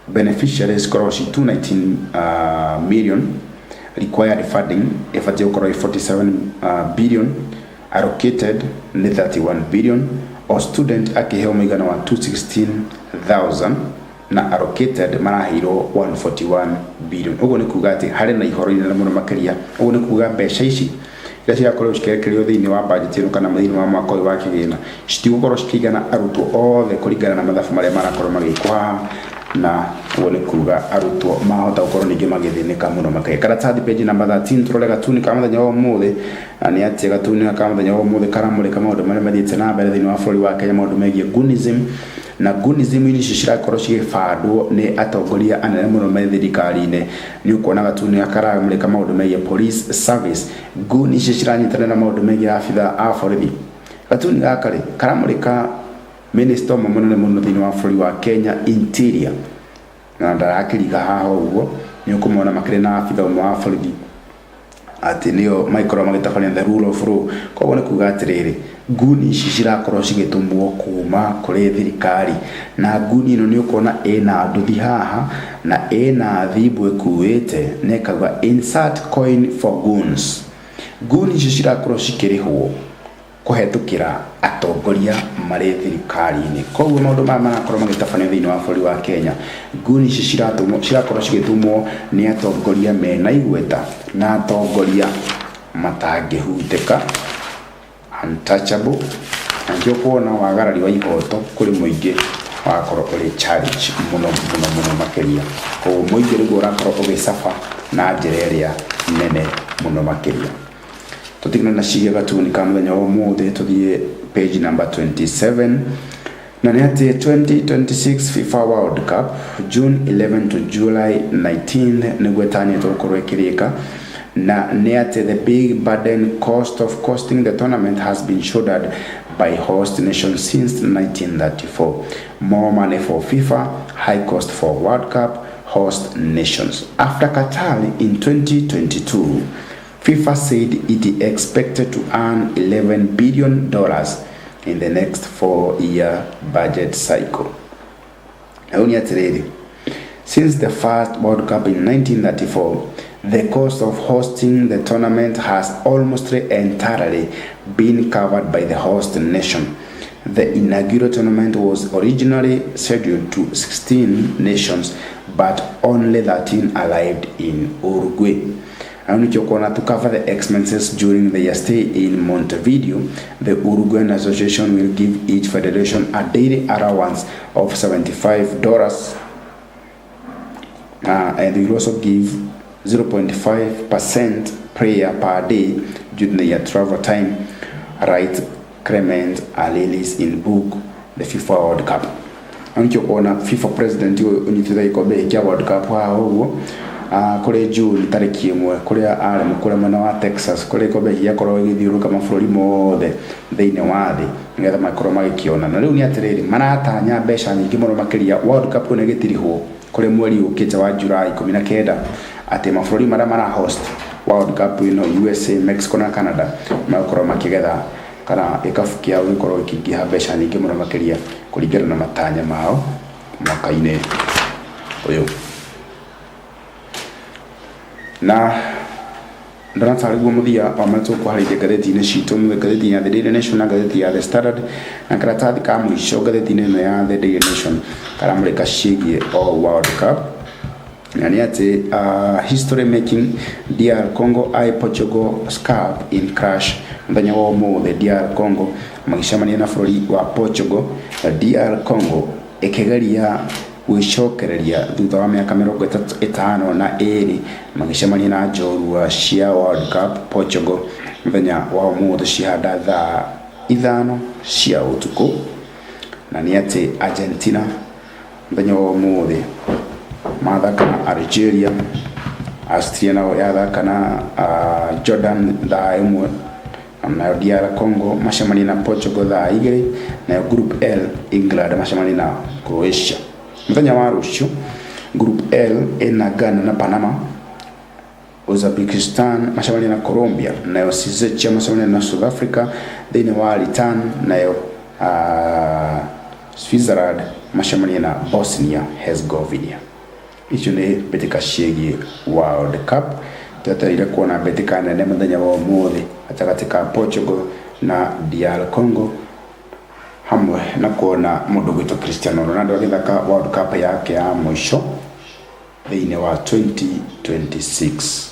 beneficiaries korwo ci 219 million. Required funding ĩbatiĩ gũkorwo ĩ 47 billion, allocated nĩ 31 billion. O student akĩheo mũigana wa 216,000 na allocated maraheirwo 141 billion. Ũguo nĩ kuga atĩ harĩ na ihoro inene mũno makĩria. Ũguo nĩ kuga mbeca ici iria cirakorwo cikĩrekererio thĩinĩ wa budget ĩno kana thĩinĩ wa mwaka ũyũ wa kĩgĩna citigũkorwo cikĩigana arutwo othe kũringana na mathabu marĩa marakorwo magĩkwo haha, na ũguo nĩ kuga arutwo mahota gũkorwo ningĩ magĩthĩnĩka mũno makĩria. Karatathi page number 13, tũrore gatuni ka mũthenya wa ũmũthĩ. Na nĩ atĩa gatuni ka mũthenya wa ũmũthĩ karamũrĩka maũndũ marĩa mathiĩte na mbere thĩinĩ wa bũrũri wa Kenya, maũndũ megiĩ gunism? Na gunism ici cirakorwo cigĩbandwo nĩ atongoria anene mũno me thirikari-inĩ. Nĩ ũkuona gatuni gaka karamũrĩka maũndũ megiĩ police service. Nguni ici ciranyitanĩra na maũndũ megiĩ abitha a borithi. Gatuni gaka rĩ karamũrĩka minister ũmwe mũnene mũno thĩinĩ wa bũrũri wa Kenya, Interior, na ndarakĩriga haha ũguo nĩ ũkũmona makĩrĩ na abitha ũmwe wa borithi atĩ nĩo magĩkorwo magĩtabania the rule of law. Koguo nĩ kuga atĩrĩrĩ, nguni ici cirakorwo cigĩtũmwo kuma kũrĩ thirikari, na nguni ĩno nĩ ũkuona ĩna nduthi haha na ĩna thimbu ĩkuĩte na ĩkauga "Insert coin for goons". Nguni ici cirakorwo cikĩrĩhwo kũhetũkĩra atongoria marĩ thirikari-inĩ. Koguo maũndũ maya marakorwo magĩtabanio thĩinĩ wa bũrũri wa Kenya, nguni ici ciratũmwo, cirakorwo cigĩtũmwo nĩ atongoria mena igweta na atongoria matangĩhutĩka, untouchable. Na nĩkĩo kuona wagarari wa ihoto kũrĩ mũingĩ wakorwo ũrĩ challenge mũno mũno mũno makĩria. Koguo mũingĩ nĩguo ũrakorwo ũgĩcaba na njĩra ĩrĩa nene mũno makĩria. Tũtigane na ciĩgiĩ gatuni ka mũthenya wa ũmũthĩ, tũthiĩ page number 27. Na nĩ atĩ 2026 FIFA World Cup, June 11 to July 19 nĩguo ĩtanyĩtwo gũkorwo ĩkĩrĩka. Na nĩ atĩ the big burden cost of hosting the tournament has been shouldered by host nations since 1934. More money for FIFA, high cost for World Cup host nations. After Qatar in 2022, FIFA said it expected to earn $11 billion in the next 4-year budget cycle. Na rĩu nĩ atĩrĩrĩ, since the first World Cup in 1934, the cost of hosting the tournament has almost entirely been covered by the host nation. The inaugural tournament was originally scheduled to 16 nations, but only 13 arrived in Uruguay. Na nĩkĩo kuona to cover the expenses during their stay in Montevideo, the Uruguayan Association will give each federation a daily allowance of $75, and will also give 0.5% prayer per day during their travel time, write Clement Alilis in book The FIFA World Cup. Na nĩkĩo kuona FIFA president ũyũ ũnyitĩte gĩkombe gĩkĩ kĩa World Cup haha ũguo, kũrĩ June tarĩki 1, kũrĩa arĩ kũrĩa mwena wa Texas, kũrĩa gĩkombe gĩkĩ gĩakorwo gĩgĩthiũrũrũka mabũrũri mothe thĩinĩ wa thĩ nĩgetha makorwo magĩkĩona. Na rĩu nĩ atĩrĩrĩ, maratanya mbeca nyingĩ mũno makĩria World Cup ĩno ĩgĩtirihwo kũrĩ mweri ũkĩte wa July 19, atĩ mabũrũri marĩa mara host World Cup ĩno, USA, Mexico na Canada, magũkorwo makĩgetha kana gĩkabu kĩao gĩkorwo gĩkĩingĩha mbeca nyingĩ mũno makĩria kũringana na matanya mao mwaka-inĩ ũyũ. Na ndona tarĩ guo mũthia wa marĩa tũkũharĩirie ngathĩti-inĩ citũ, ngathĩti ya The Daily Nation na ngathĩti ya The Standard. Na karatathi ka mũico ngathĩti-inĩ ĩno ya The Daily Nation karamũrĩka ciĩgiĩ o World Cup, na nĩ atĩ history making, DR Congo I Portugal scalp in crash. Mũthenya wa ũmũthĩ DR Congo magĩcemania na bũrũri wa Portugal, DR Congo ĩkĩgeria gwĩcokereria thutha wa mĩaka 52 magĩcemania na njorua cia World Cup Portugal mũthenya wa ũmũthĩ cihanda thaa 5 cia ũtukũ. Na nĩ atĩ Argentina mũthenya wa ũmũthĩ mathaka na Algeria, Austria nao yathaka na Jordan thaa 1, nayo DR Congo macemanie na Portugal thaa 2, nayo Group L England macemanie na Croatia. Mũthenya wa rũciũ Group L ĩna Ghana na Panama, Uzbekistan macemanie na Colombia, nayo Czechia macemanie na South Africa thĩinĩ wa return, nayo Switzerland macemanie na Bosnia Herzegovina. Icio nĩ mbĩtĩka ciĩgiĩ World Cup. Twetereire kuona mbĩtĩka nene mũthenya wa ũmũthĩ gatagatĩ ka Portugal na DR Congo, hamwe na kuona mũndũ gwĩtwo Cristiano Ronaldo agĩthaka World Cup yake ya mũico thĩinĩ wa 2026.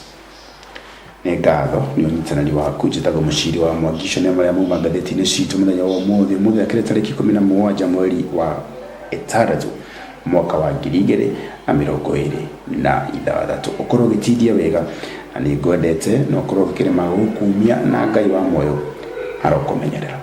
Nĩ ngatho nĩ ũnyitanĩri waku. Njĩtagwo Mũciri wa Mwangi. Icio nĩ marĩa mauma ngathĩti-inĩ citũ mũthenya wa ũmũthĩ. Ũmũthĩ akĩrĩ tarĩki 17 mweri wa 6 mwaka wa 2026. Ũkorwo ũgĩtindia wega, na nĩ ngwendete, na ũkorwo ũgĩkĩrĩma gũkumia, na Ngai wa muoyo arokũmenyerera.